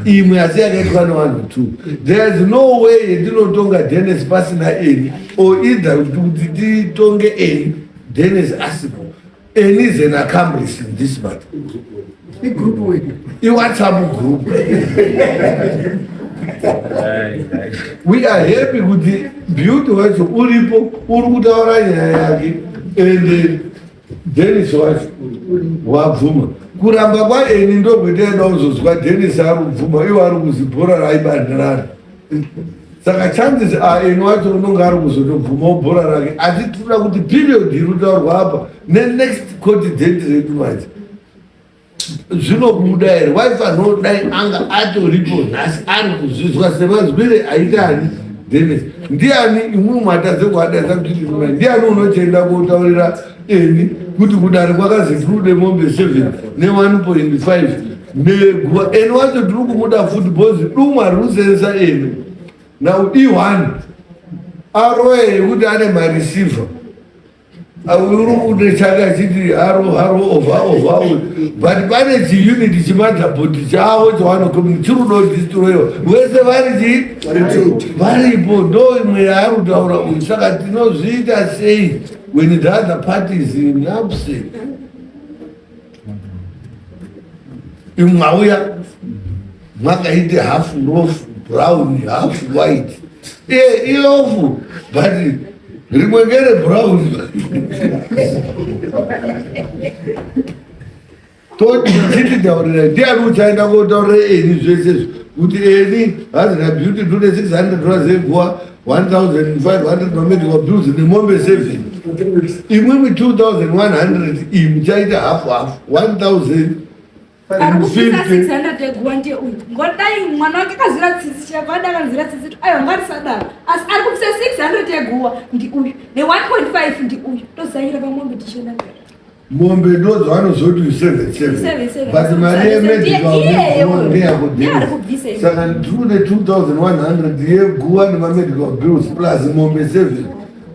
imwe asi yakaitwa nevanhu two there is no way yetinotonga denis pasina eni or either kuti titonge eni denis asipo Eni is an accomplice in this matter. Igroup wedu. IWhatsApp group. We are happy kuti Beauty wacho uripo uri kutaura nyaya yake and Dennis wacho wabvuma. Kuramba kwaEni ndokwetaida kuzozwa Dennis ari kubvuma iwo ari kuzi bhora raibandirana. Saka chances are eni wacho unonga ari kuzotobvumawo bhora rake asi tinoda kuti period iri kutaurwa apa nenext court date redu manje zvinobuda here waifanira kudai anga atoripo nhasi ari kuzvizwa semazwire aita ani denis Ndiani imwe matadze kuadaidza kuti ndimai? Ndiani unochenda kotaurira eni kuti kudare kwakazi tiri mombe 7 ne 1.5 neguva eni wacho tiri kumuda futi bhozi dumwa riri kusenzesa eni now e1 aroye yekuti ane mareceiver uri kutechake achiti haro haro ova ova but pane chiunit chimotherboard chavo chavanokomi chiri kudodistroyiwa vese vari chii varipo ndo imwe yaari kutaura uyu saka tinozviita sei when the other party is in upset imwauya mwakaite half loaf brown half white e ilofu but rimwe ngere brown toti chititaurira ndiani uchaenda kotaurira eni zvese izvi kuti eni hanzi nabeauty tune 600 dollars eguva 1500 mamedical bills nemombe 7 imwimwi 2100 iyi muchaita hafu hafu 1000 Ari kupisa 600 eguwa ndiye uyu. Ngodai mwana wake akazira tsitsi chako ada akanzira tsitsi kuti aiwa ngatisadaro. Asi ari kupisa 600 eguwa ndi uyu. Ne 1.5 ndi uyu. Tozaira pamombe tichienda mberi. Mombe ndo dzavanozoti 77 but mari yemedical ndeyakudii saka ndine 2100 yeguwa nemamedical bills plus mombe 7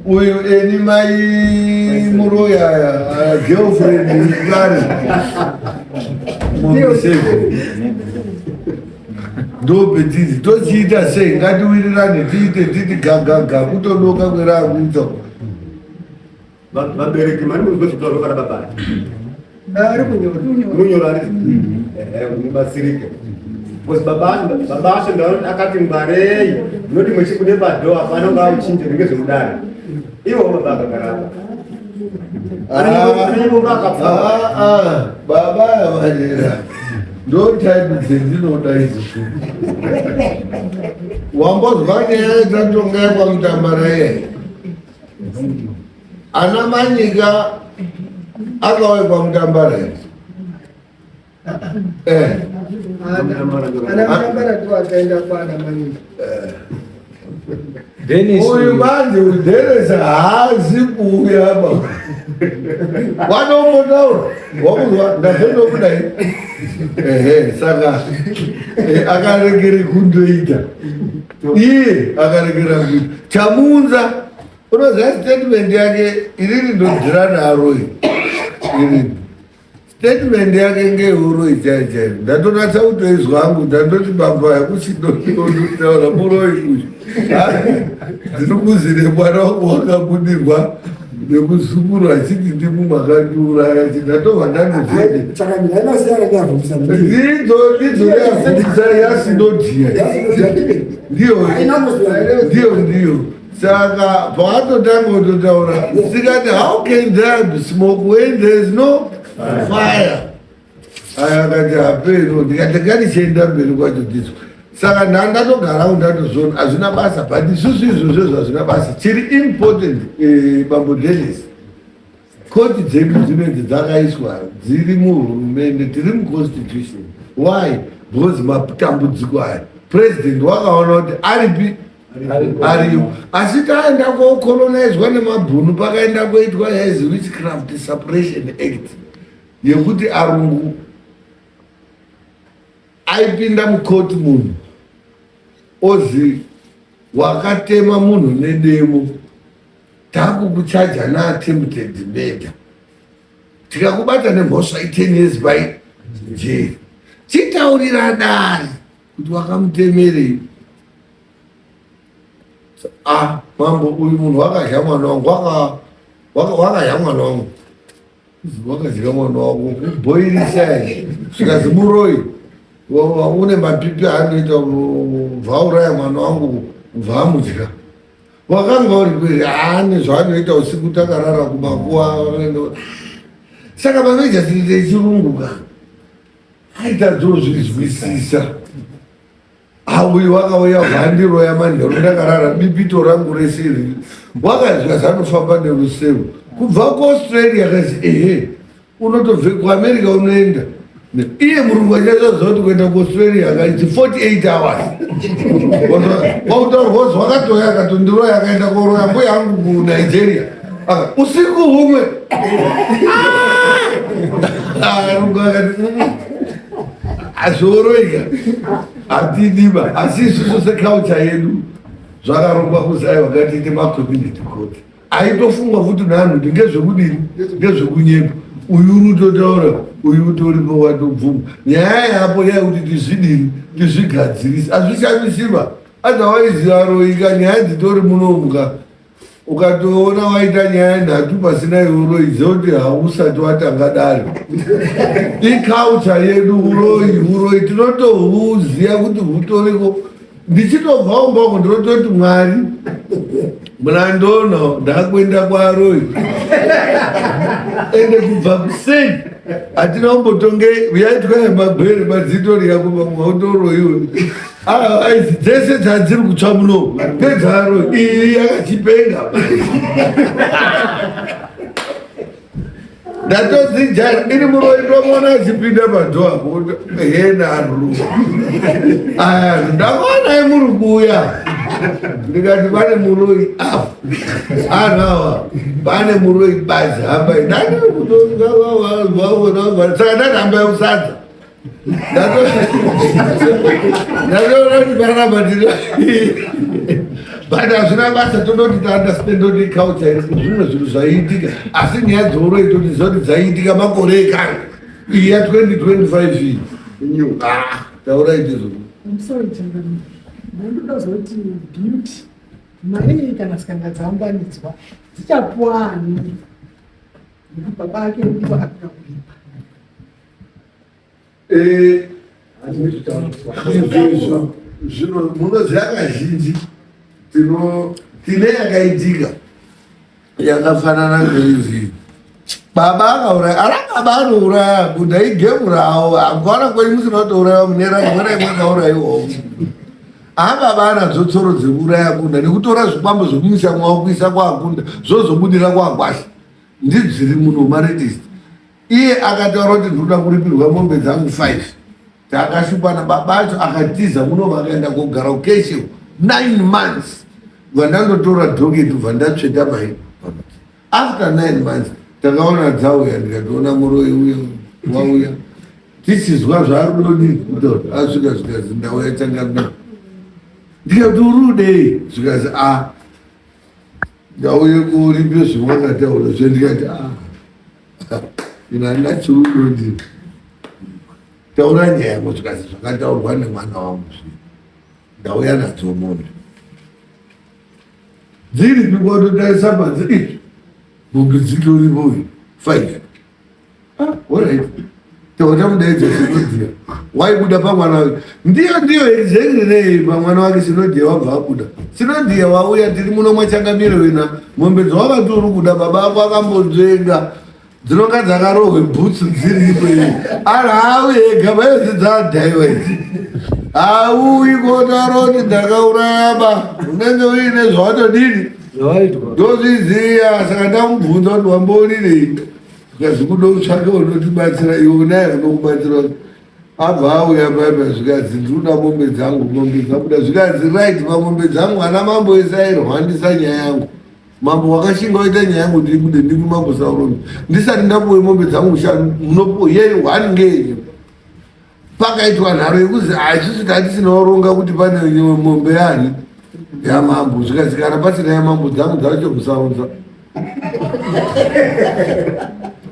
uyu eni mai muroyi aya aya girlfriend kare mombe 7 ndopetidzi tochiita sei ngatiwirirane tiite titi gagaga kutodoka kwerakuita Vabereki mari munhu kwezvitaurwa kana baba ari kunyora ari mubatsirike because baba baba acho ndaona akati ngwarei munoti mwechibude padho hapana ungaa uchinje ringe zvemudare iwo baba akagara apa baba avanera ndo type dzendinoda idzi wambozwa nyaya yatatonga yekwamutambara iye Ana Manyika akauya kwaMutambara here? Eh. Ana Mutambara ndiwo akaenda kwana Manyika. Dennis Uyu manje uyu Dennis haazi kuuya ba. Wanombotaura wakuzwa ndazondokudai. Ehe saka eh, akaregere kundoita. Iye akaregera kuita. Chamuunza unoziva statement yake inini ndodzira naro inini statement yake ngeuroyi chai chai ndatonatsa kutoizwa hangu ndandoti baba yakuchidondotaura muroyi uyu ndiri kuzire mwana wangu wakabudirwa nemuzukuru achiti ndimu makandiuraya chi ndatobva ndandoziidzo ndidzo yavhumisa yasinodhiya ndiyo ndiyo ndiyo saka paatotanga kutotaura sikati how can there be smoke when there is no fire aya akati hapeno ndikati ngatichienda mberi kwacho ndidzo saka ndandatogarawo ndatozviona hazvina basa but isusu izvozvo hazvina basa chiri important eh, bambo denis Koti dzedu dzinedzi dzakaiswa dziri muhurumende tiri muconstitution why because matambudziko aya president wakaona kuti aripi ariyo asi taenda kocolonizwa nemabhunu pakaenda koitwa yaizi witchcraft suppression act yekuti arungu aipinda mukoti munhu ozi wakatema munhu nedemo takukuchaja naattempted murder tikakubata nemhosva i10 years by jeri chitaurira dare kuti wakamutemerei ah mambo uyu munhu wakadya mwana wangu wakadya mwana wangu wakadya mwana wako kubhoirisa zvikazi muroyi une mapipi aanoita bvauraya mwana wangu bvaamudya wakanga uri kweri ane zvaanoita usiku takarara kumakuwa saka vanoita chinoita chirungu ka aitadzozvizwisisa auyu wakauya bvandiroya manheru ndakarara bipito rangu rese iri wakazwa zanofamba nerusero kubva kuaustralia kazi ehe unotobve kuamerica unoenda Iye murungu achazoziva kuti kuenda kuAustralia akaiti 48 hours. Kwautaurwa kuti wakatoya akatondiroya akaenda koroya mbuya yangu kuNigeria. Usiku humwe. Arungu akati azvioroika hatidiba asi isusu seculture yedu zvakarongwa kuzi aiwa ngatiite macommunity court. Aitofungwa futi neanhu kuti ngezvekudini ngezvekunyepa uyu uri kutotaura uyu utoripo watobvuma nyaya yapo yaikuti tizvidini tizvigadzirise hazvishamisiba otherwise aroika nyaya dzitori munomuka ukatoona waita nyaya nhatu pasina iuroi dzekuti hausati watanga dare iculture yedu uroi uroi tinotohuziva kuti hutoriko ndichitobva umba uko ndinototi mwari munandoona ndakuenda kwaroyi ende kubva kuseni hatina kumbotonge yaitwa yemagwere madzitori yako vamwe vautoroyiwe aizi dzese dzadziri kutsva muno pedzaro iyi yakachipenga ndatodzijaira ini muroyi ndomuona achipinda padho apo henaru aya ndakaonai muri kuuya ndikati pane muroyi apo anhu awa pane muroyi bazi hambai ndandiri kutoaa saka ndati hambai kusadza ndatoona kuti panapa ndino but hazvina basa tondoti taunderstand kuti culture iri zvimwe zvinhu zvaiitika asi nyaya dzeuroi totiziva kuti dzaiitika makore ekare iyi ya 2025 iyi ah, taurai tizvo I'm sorry Changamire. Ndoda kuzoti beauty mari iyi kana dzikanga dzaunganidzwa dzichapuwa ani nekuti baba ake ndivo akuda kuripa. Eh, izvizvo zvino munoziva kazhinji tino tine yakaitika yakafanana neizvi baba akauraya ana baba anouraya buda igemu rawo akuona kwenyu musina kutouraiwa mune ragona imwe akauraiwawo ababa anadzo tsoro dzekuuraya bunda nekutora zvikwambo zvekumisa mwawo kuisa kwaakunda zvozobudira kwaagwasha ndidziri muno maretist Iye akataura kuti ndinoda kuripirwa mombe dzangu 5 takashupana baba acho akatiza muno vakaenda kogara kukeshe 9 months vandandotora dhoketi bva mai after 9 months takaona dzauya ndikatoona muroyi uyo wauya tichizwa zvaarudodi kutaura asvika zvikazi ndauya changamira ndikati uri udei zvikazi a ah, ndauye kuripe zvewakataura zve ndikati a ah. Ina handina chiunodi taura nyaya yako zvikazi zvakataurwa nemwana wangu zvi ndauya nadzo mombe dziripi kwatotarisa panze izvi mombe dzitoripo five ah, orit tautamudaidza sinodhiya waibuda pamwana wake ndiyo ndiyo exactly nei pamwana wake sinodhiya wabva abuda sinodhiya wauya tiri muno mwachangamire wena mombe dzawakati uri kuda baba ako akambonzvenga dzinonga dzakarohwe bhutsu dziripo iyi ari hauyi ega vayozi dzadhaiwa idzi hauyi kotaura kuti ndakauraya ba unenge uine zvawatodini ndozviziya saka ndamubvunza kuti wamboonirei Zvikanzi kuda utsvake unotibatsira iwe unaye unokubatsira abva auya paipa zvikanzi ndinoda mombe dzangu mombe dzabuda zvikanzi right pamombe dzangu ana mambo ese airwandisa nyaya yangu mambo wakashinga waita nyaya yangu ndibude ndimi mambo saurombe ndisati ndapuwe mombe dzangu shanu munopuwe yeyi one ngeyenyu pakaitwa nharo yekuzi ah, isusu tatisina kuronga kuti pane mombe yani yamambo zvikanzi kana pasina yamambo dzangu dzacho musaunza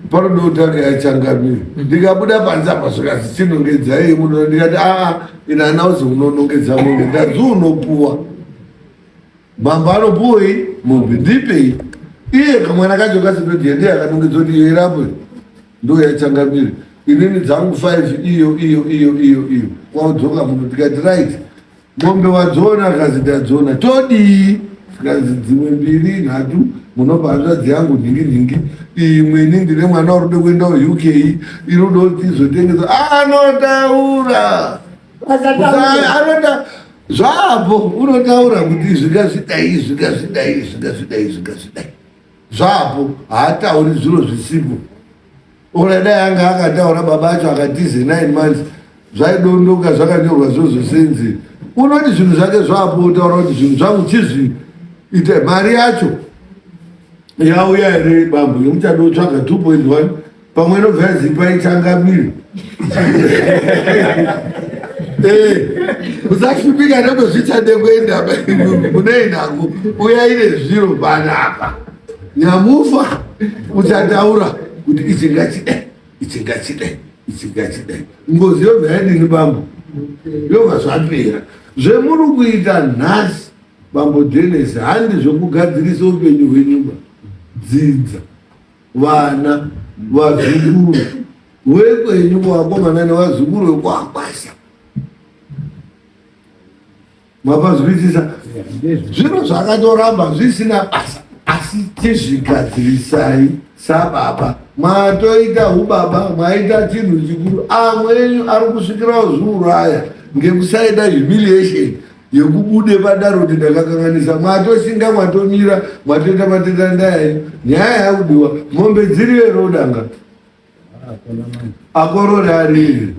panoda kutanga yachangamira ndikabuda panze apa zvikanzi chinongedzai muno ndikati aa ah, ina anauzi unonongedza mombe ndanzi unopuwa Mambo anopuwei mombe ndipei iye kamwana kacho kasinodhiya ndiye akanongedza kuti iyo irapo ndo yachangamire inini dzangu 5 iyo iyo iyo iyo iyo kwaudzoka muno tikati right mombe wadziona akazi ndadziona todii zvikanzi dzimwe mbiri nhatu munopa hanzvadzi yangu nhingi nhingi imwe ini ndine mwana uri kuda kuenda kuuk iri kuda kuti izotengesa anotaura anoda zvapo unotaura kuti zvingazvidai zvingazvidai zvingazvidai zvingazvidai zvapo haatauri zviro zvisipo. Ora dai anga akataura baba acho akatize 9 months zvaidondoka zvakanyorwa zvozosenzi unoti zvinhu zvake zvapo otaura kuti zvinhu zvangu chizviita mari yacho yauya here bambo yemuchadotsvaga 2.1 pamwe inobva yazipa ichangamire eh, usashupika nekuzvichade kuenda munei nako uyai nezviro panapa nyamufa uchataura kuti ichi ngachidai ichi ngachidai ichi ngachidai ngozi yobva yadini bambo yobva zvapera zvemuri kuita nhasi bambo denis handi zvekugadzirisa upenyu hwenyumba dzidza vana vazukuru wekwenyu kuvakomana nevazukuru vekwakwasha mapazwisisa zviro zvakatoramba zvisina basa asi chizvigadzirisai sababa mwatoita hubaba mwaita chinhu chikuru amwe enyu ari kusvikirawo zviuraya ngekusaita humiliation yekubude padaro kuti ndakakanganisa mwatoshinga mwatomira mwatoita matenda ndayayo nyaya yakudiwa mombe dziri verodanga akorore ariri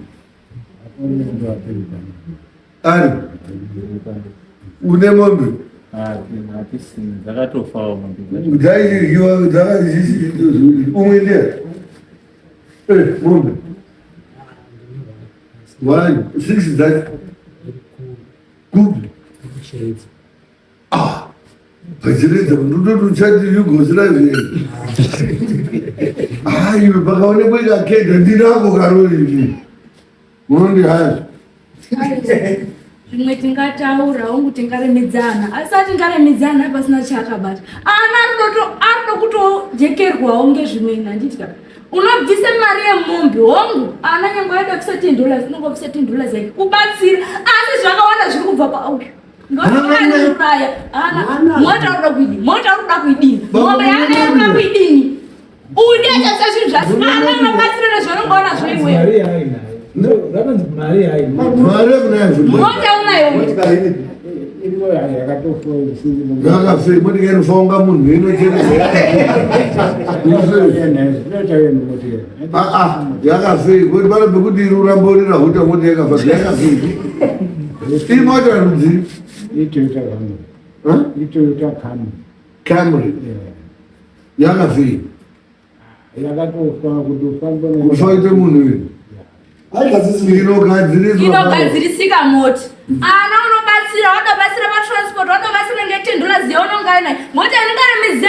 ari une mombe dzaidyiwa umwe ndiye eh, mombe one six dzacho kupi ah pachiredza ndototi uchati yugoslavia ah iwe pakaonekwa ikakenda ndinako karori ini Unondi hazvo. Zvimwe tingataura hongu tingaremedzana asi atingaremedzana pasina chaakabata. Ana arikuto kutojekerwawo ngezvimweni handiti ka. Unobvisa mari yemombe hongu ana nyange aida kubvisa 10 dollars unongobvisa 10 dollars yake kubatsira asi zvakawanda zviri kubva pauyu. Ndotouraya ana mota uri kuda kuidini mota uri kuda kuidini mombe yana uri kuda kuidini Uyu ndiye achaisa zvinhu zvasi. Ana unobatsira nezvaunenge wanazvo iwe. Mari yainayo. No, rakanzi mari yainayo. Mari yakunayo. Mota unayo. Yakafe, motikari inofa unga munhu inochera. Ah ah, yakafe, kuti pano pekuti iri uramba uri rahuta mota yakafa, yakafe. Imota rudzi? Itoyota Camry. Huh? Itoyota Camry. Camry. Yakafei? Yakatofa kutofamba kufa ite munhu uyu. Inogadziriswa. Inogadzirisika moti. Ana unobatsira, watobatsira patransport, watobatsira ngetendula ziya unonga ainayo. Moti anenge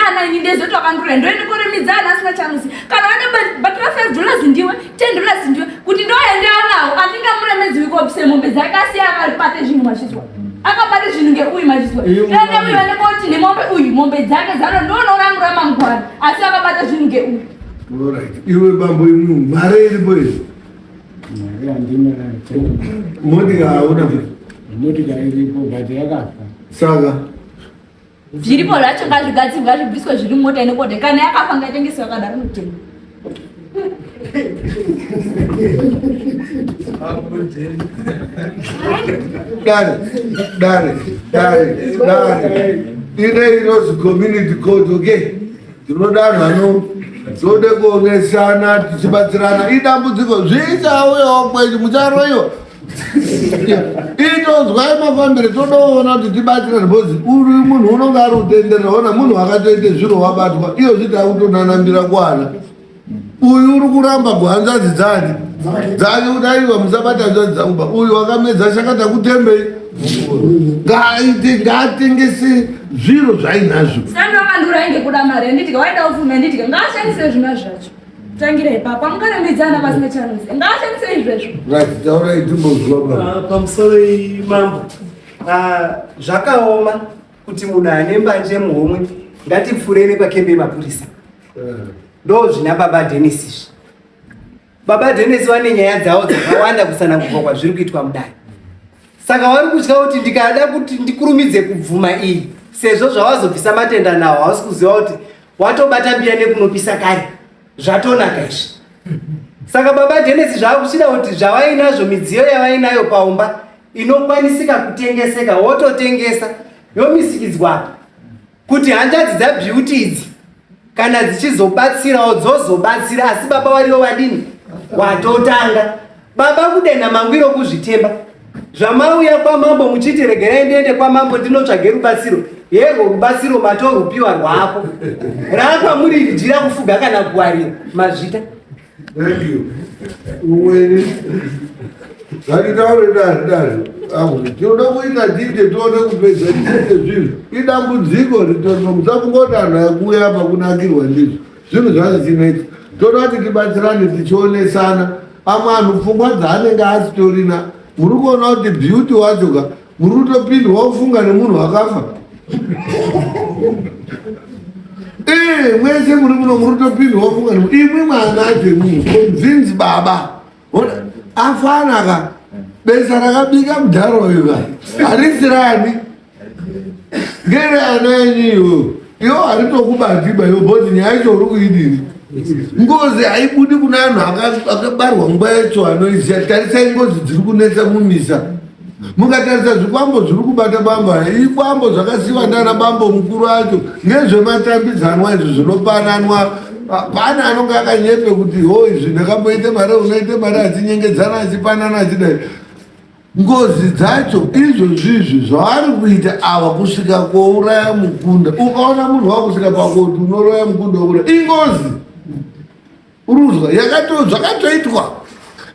ana ini ndezoti wakandura ndo inokoremidza ana asina chamusi. Kana watobatira 5 dollars ndiwe, 10 dollars ndiwe kuti ndoende anawo atingamuremedzi wikopse mombe dzake asiya akapate zvinhu machizwa. Akabata zvinhu ngeuyu mazvizwa. Ende uyu ane koti nemombe uyu mombe dzake dzano ndoonorangu ramangwana asi akabata zvinhu ngeuyu. Alright. Iwe bambo imwe mari iripo iyi. Mari handina. Motika hauna. Motika iripo but yakafa. Saka Zviripo zvacho ngazvigadzirwe ngazvibviswe zviri mumota inokote kana yakafa ngaitengeswe yakadaro notenga. Dare, dare, dare, dare. Ine inozi community court, okay? Tinoda vanhu vano tode kuonesana tichibatsirana. Idambudziko zvichauyawo kwenyu mucharoiwa. Itozwai mafambire todoona kuti tibatsirane because uri munhu unonge ari kutenderera ona munhu akatoite zviro wabatwa iyo zviti akutonanambira kuana uyu uri kuramba kuhanzvadzi dzani dzake kuti aiwa musabata hanzvadzi dzangu ba uyu wakamedza shakata kutembei ngaaite ngaatengese zviro zvainazvo Sando akandura ainge kuda mari handiti waida upfumi handiti ngaashandise zvima zvacho. Tangira ipapo amukaremedzana pasina chanozi ngaashandise izvezvo. Right taurai timbozwa baba. Ah, pamusoro mambo ah, zvakaoma kuti munhu ane mbanje muhomwe ngatipfurei nepakembe yemapurisa eh. ndo zvina baba denis izvi baba denis vane nyaya dzavo dzakawanda kusanangurwa kwazviri kuitwa mudare saka vari kutya kuti ndikada kuti ndikurumidze kubvuma iyi sezvo zvawazobvisa matenda nawo hausi kuziva kuti watobata mbiya nekunopisa kare zvatonaka izvi saka baba denesi zvaakuchida kuti zvavainazvo midziyo yavainayo paumba inokwanisika kutengeseka wototengesa yomisikidzwa kuti hanzvadzi dzabeauty idzi Kana dzichizobatsirawo dzozobatsira asi baba varivo vadini watotanga. Baba kudenha mangwiro kuzvitemba. Zvamauya kwamambo muchiti regerai ndiende kwamambo ndinotsvage rubatsiro. Yerwo rubatsiro matorupiwa rwako. Raakwamuri iri jira kufuga kana kuwarira. Mazvita. Thank you. Umweni ngatitaure dare dare akuti tinoda kuita tiite tione kupedza tiite zvinhu idambudziko ritorimo musakungoti anhu akuuya apa kunakirwa ndizvo zvinhu zvacho chinetsa toda kuti tibatsirane tichionesana amwe anhu pfungwa dzaanenge asitorina muri kuona kuti beauty wacho ka muri kutopindwa kufunga nemunhu akafa Eh, mwese muri muno muri kutopindwa kufunga nemunhu imwi mwana acho imwimwi convince baba Ona, afana ka besa rakabika mudhara uyu ka harisi rani ngere ana enyu iwo iwo haritokubati ba iwo bhozi nyaya yacho uri kuidini ngozi haibudi kuna anhu akabarwa nguva yacho anoiziva tarisai ngozi dziri kunetsa mumisa mukatarisa zvikwambo zviri kubata bambo aya ikwambo zvakasiwa ndana bambo mukuru acho ngezvematambidzanwa izvi zvinopananwa pane anonge akanyepe kuti ho izvi ndakamboite mari unoite mari achinyengedzana achipanana achidai Ngozi dzacho izvozvizvi zvavari kuita ava kusvika kouraya mukunda. Ukaona munhu wakusvika pakoti unoroya mukunda wouraya ingozi. Uruzwa yakato zvakatoitwa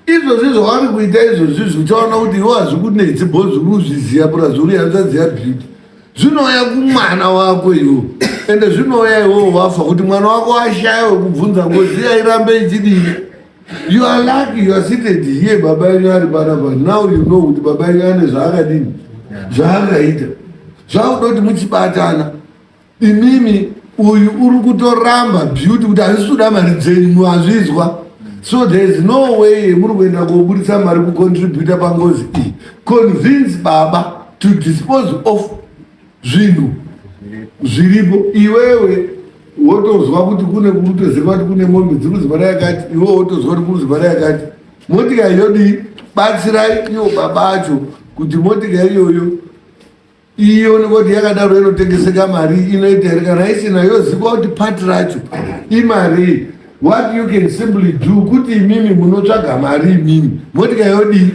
izvozvi zvavari kuita izvozvizvi uchaona kuti iwe hazvikunetsi bhozi uri uzviziva purazi uri hanzvadzi yabeauty zvinouya kumwana wako iwo ende zvinouya iwowo wafa kuti mwana wako ashaya wekubvunza ngozi yairambe ichidii You are lucky you are seated here baba yenyu ari panapa now you know kuti baba yenyu ane zvaakadini zvaakaita zvakuda kuti muchibatana imimi uyu uri kutoramba beauty kuti handisi kuda mari dzenyu muhazvizwa so there is no way yemuri kuenda koburitsa mari kucontributa pangozi iyi convince baba to dispose of zvinhu zviripo iwewe wotozwa kuti kune kutoziva kuti kune mombe dziri kuzimara yakati iwe wotozwa kuti kuri kuzimara yakati motika yodii batsirai iwo baba acho kuti motika iyoyo ionekwa kuti yakadaro inotengeseka mari inoita here kana isina yozikwa kuti pati racho imarii What you can simply do kuti imimi munotsvaga mari imimi motika yodii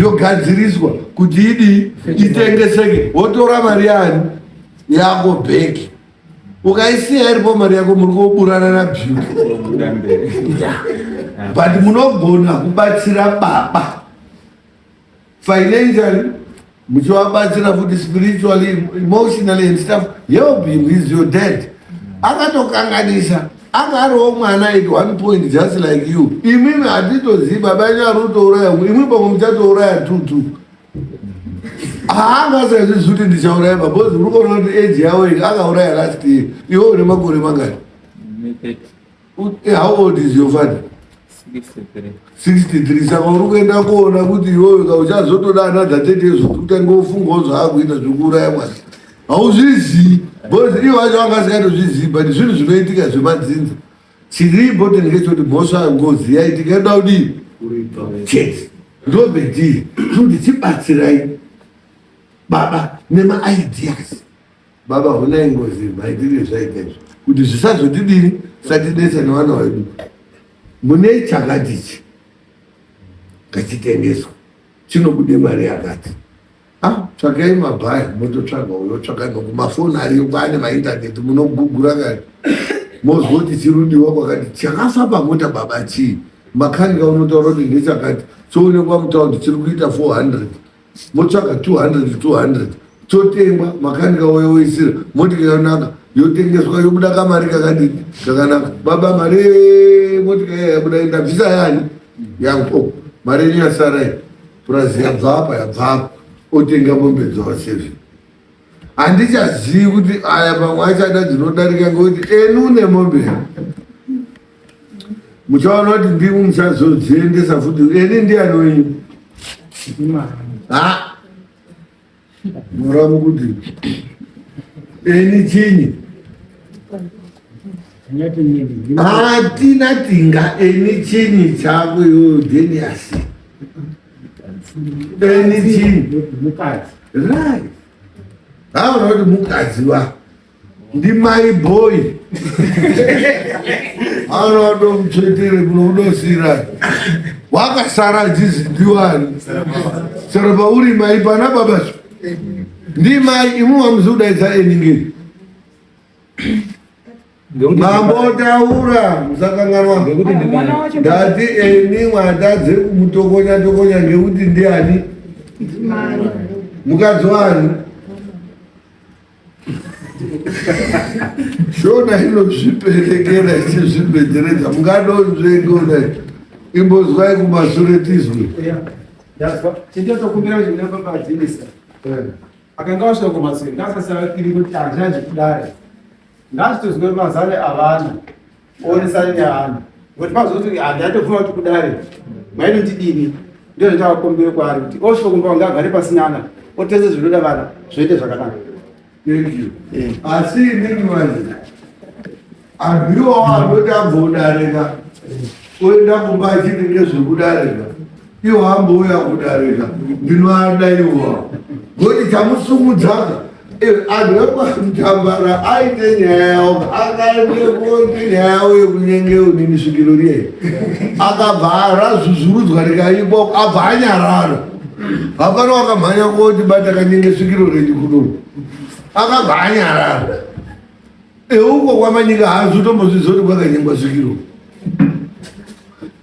yogadziriswa kuti idii itengeseke wotora mari yani yako bheki ukaisiya iripo mari yako muri koburana nabeauty but munogona kubatsira baba financially muchivabatsira futi spiritually emotionally and stuff help him he's your dad akatokanganisa anga ariwo mwana at one point just like you imimi hatitozivi baba enyu ari kutouraya imwi pamwe muchatouraya tutu haangasazvizi kuti ndichauraya babozi uri kuona kuti age yavo akauraya last year iwe une makore mangani How old is your father? 63. 63 saka uri kuenda kuona kuti iwewe ka uchazotoda another 30 years kuti utange ufungawo zvaakuita zvekuuraya mwana hauzvizii because ivo vacho vanga vasingatozvizii but zvinhu zvinoitika zvemadzinza chiri important ngechekuti mhosva ngozi yaitika yoda kudii chete ndobedii kuti chibatsirai baba nemaideas Baba honai ngozi maitire zvaita izvi kuti zvisazotidini satinetsa nevana vedu mune chakati ichi ngachitengeswa chinobude mari yakati ah tsvakai mabhaya mototsvaga uyo tsvaga noku mafoni ariyo kwaane maintaneti munogugura kani mozwa kuti chirudiwa kwakati chakafa pamota baba chii makanika unotaura kuti ndechakati choonekwa mutaundi chiri kuita 400 motsvaga 200 200 chotengwa makanika uye woisira motika yonaka yotengeswa yobuda kamari kakadini kakanaka baba mari motika iya yabuda ndabvisa yani yangu oh, mari yenyu yasara iyi purazi yabva apa yabva apa otenga mombe dzose handichazivi kuti aya pamwe achada dzinodarika ngekuti enu nemombe muchaona kuti ndimi muchazodziendesa futi eni ndiani wenyu ha muramu kuti eni chinyi hatina tinga eni chinyi chako iwewe genius eni chinyi right haona kuti mukadzi wa Ndimai boy anoadomutsvetere kunodosira wakasara achizi ndiwani saka pauri mai pana baba ndimai imwe wamuzi kudaidza eningei Mambotaura musakanganwa. Ndati eni mwatadze kumutokonya tokonya ngekuti ndiani? Mukadzi wani? Shona inozviperekera ichizvibhedheredza mungadonzvenga kudai. Imbozwai kumasure tizwe. Chindotokumbira kuti mune baba adzivisa. Akanga wasvika kumasure ngasasavakiri kuti hazvanzi kudare. Ngazvitozwe mazano avana oonesana nevanhu ngokuti pazoti handatobvuma kuti kudare mainondidini ndizvo ndavakumbire kwaari kuti osvika kumba wange agare pasinana otese zvinoda vana zvoite zvakanaka. Thank you. Asi inini manje andiwo anoti ambodarika oenda kumba achiti ngezvekudarika iwo ambouya kudarika ndinoada iwo ngokuti chamusumudzaka Anhu ekwaMutambara aite nyaya yawo akaende koite nyaya yawo yekunyengeo nini svikiro riye akabva razvuzvurudzwa rikaibwa abva anyarara hapana wakamhanya koti bata kanyenge svikiro renyu kuno akabva anyarara euko kwamanyika haazotombozviziva kuti kwakanyengwa svikiro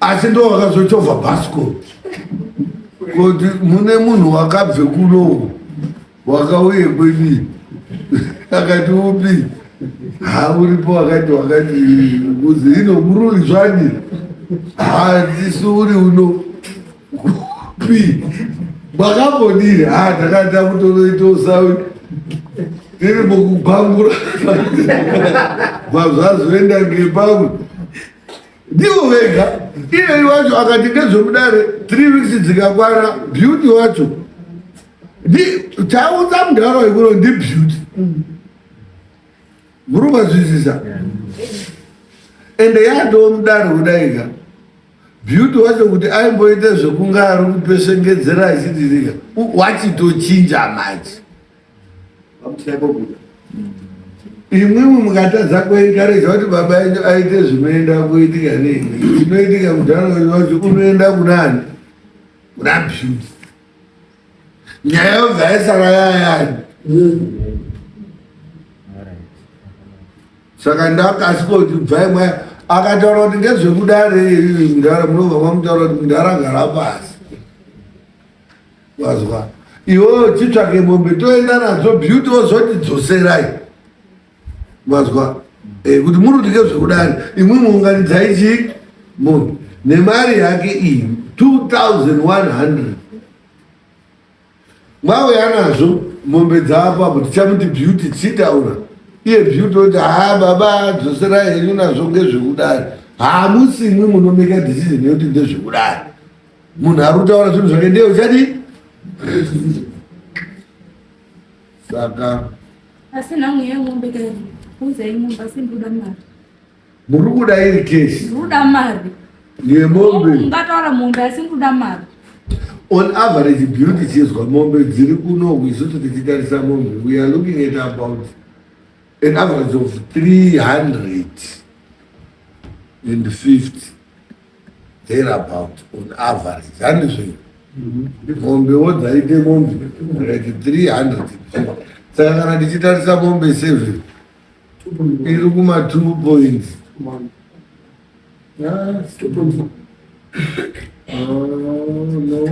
asi ndo wakazochovha bhasikoro kuti mune munhu wakabve kunoku wakauye kwenyu akati upi ha uripo akati wakati kuzi ino mururi zvani handisi uri uno kupi makambodii ha ndakati takutoroita usawi tiri mukugwangura bvazvazoenda ngepamwe ndivo vega iyeyi wacho akati ngezvemudare three weeks dzikakwana beauty wacho Chaunza mudhara wekuno ndi beauty. Muri kuzwisisa? Ende yatoo mudare kudaika. Beauty wacho kuti aimboita zvekunga ari kupesvengedzera achitirika wachitochinja manje. Imwimwi mukatadza kuencourage kuti baba enyu aite zvinoenda kuitika neimwe. Chinoitika mudhara wacho unoenda kunani? Kuna beauty. Nyaya yobva yasara yayani. Saka ndakasika kuti bvai mwaya akataura kuti ngezvekudare mudhara munobva mamutaura kuti mudhara gara pasi. Wazwa. Iwewe chitsvake mombe toenda nadzo beauty wozoti dzoserai. Mazwa eh, kuti muri kuti ngezvekudari imwimwi unganidzai chii munhu nemari yake iyi 2100 mwauya nazvo mombe dzaapapo tichamuti beauty tichitaura iye beauty oti haa baba dzoserai henyu nazvo ngezvekudari hamusi imwi munomeka decision yekuti ndezvekudari munhu ari kutaura zvinhu zvake ndiye uchadii saka asi nhangu yemombe kairi uzai mombe asi ndikuda mari muri kuda iri keshi ndikuda mari yemombe ungataura mombe asi ndikuda mari on average beauty chizwa mombe dziri kunoku isusu tichitarisa mombe we are looking at about an average of 350 thereabout on average handizvo mombe wo dzaite mombe like 300 saka kana tichitarisa mombe seven iri kuma 2 points ah, no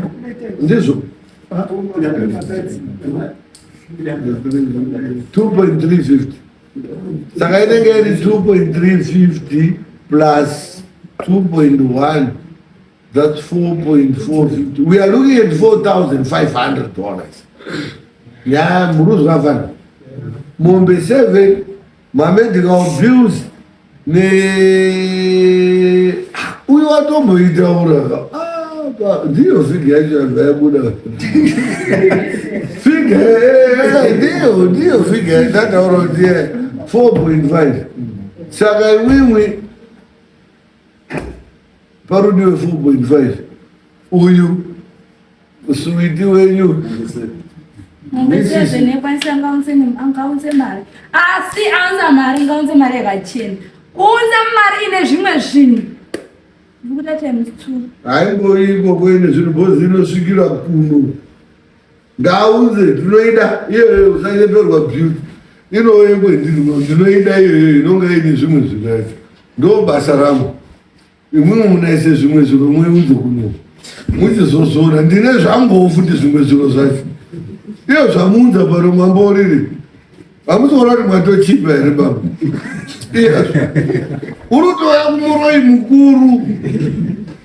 ndizvo 2.350 saka inenge iri 2.350 plus 2.1 that's 4.450 we are looking at 4500 dollars ya muri zvavana mombe 7 mamedical bills ne uyu watomboitaura ah, ndiyo figa yacho yabva yabuda figa eh, eh, ndiyo ndiyo figa yandataura kuti 4.5 saka imwimwi parudiwe 4.5 uyu suwiti wenyu Mombe 7 ekwanisa angaunze mari asi aunza mari ngaunze mari yakachena kuunza mari ine zvimwe zvinhu ndikuda times 2 Haingori ikoko ine zvinhu bhozi inosvikira kuno. Ngaunze tinoida iyoyo usanyeperwa beauty. Inouye kwendiri ndinoida iyoyo inonga ine zvimwe zvinhu yacho. Ndo basa rangu. Imwimwe munaise zvimwe zviro muiunze kuno. Muchizozora ndine zvanguwo futi zvimwe zviro zvacho. Iyo zvamuunza pano mamboriri. Hamusi kuona kuti mwatochipa here baba? Iyazvo. Uri kutouya kumuroyi mukuru.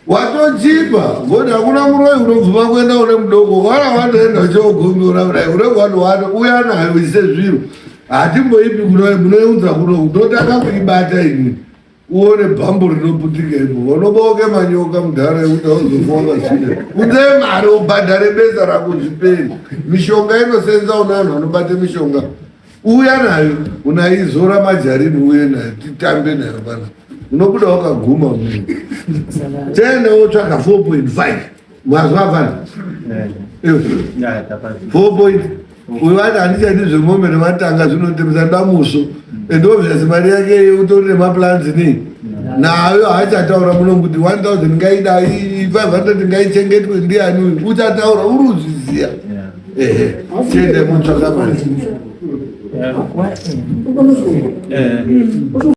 Watochipa. Ngokuti hakuna muroyi unobvuma kuenda une mudoko. Wana watoenda uchiogombiona kudai. Unenge watowana uya nayo ise zviro. Hatimboipi kuno munoiunza kuno. Totanga kuibata ini. Uone bhambo rinoputika ipo. Unoboke manyoka mudhara yekuti auzofa wakazvida. Unze mari ubhadhare besa rako zviperi. Mishonga inosenza una vanhu vanobata mishonga. Uya nayo unaizora majarini uye nayo titambe nayo pana. Unobuda wakaguma munhu. Tenda wotsvaga 4.5. Mwazwa fana? 4 point. Uyu ati handichadi zvemombe nematanga zvinotemesa damuso. And obviously mari yake iye utori nemaplans nei. Nayo haachataura muno kuti 1000 ngaida 500 ngaichengetwe ndiani uyu. Uchataura uri uzviziya. Ehe. Chiende mutsvaka mari. Eh.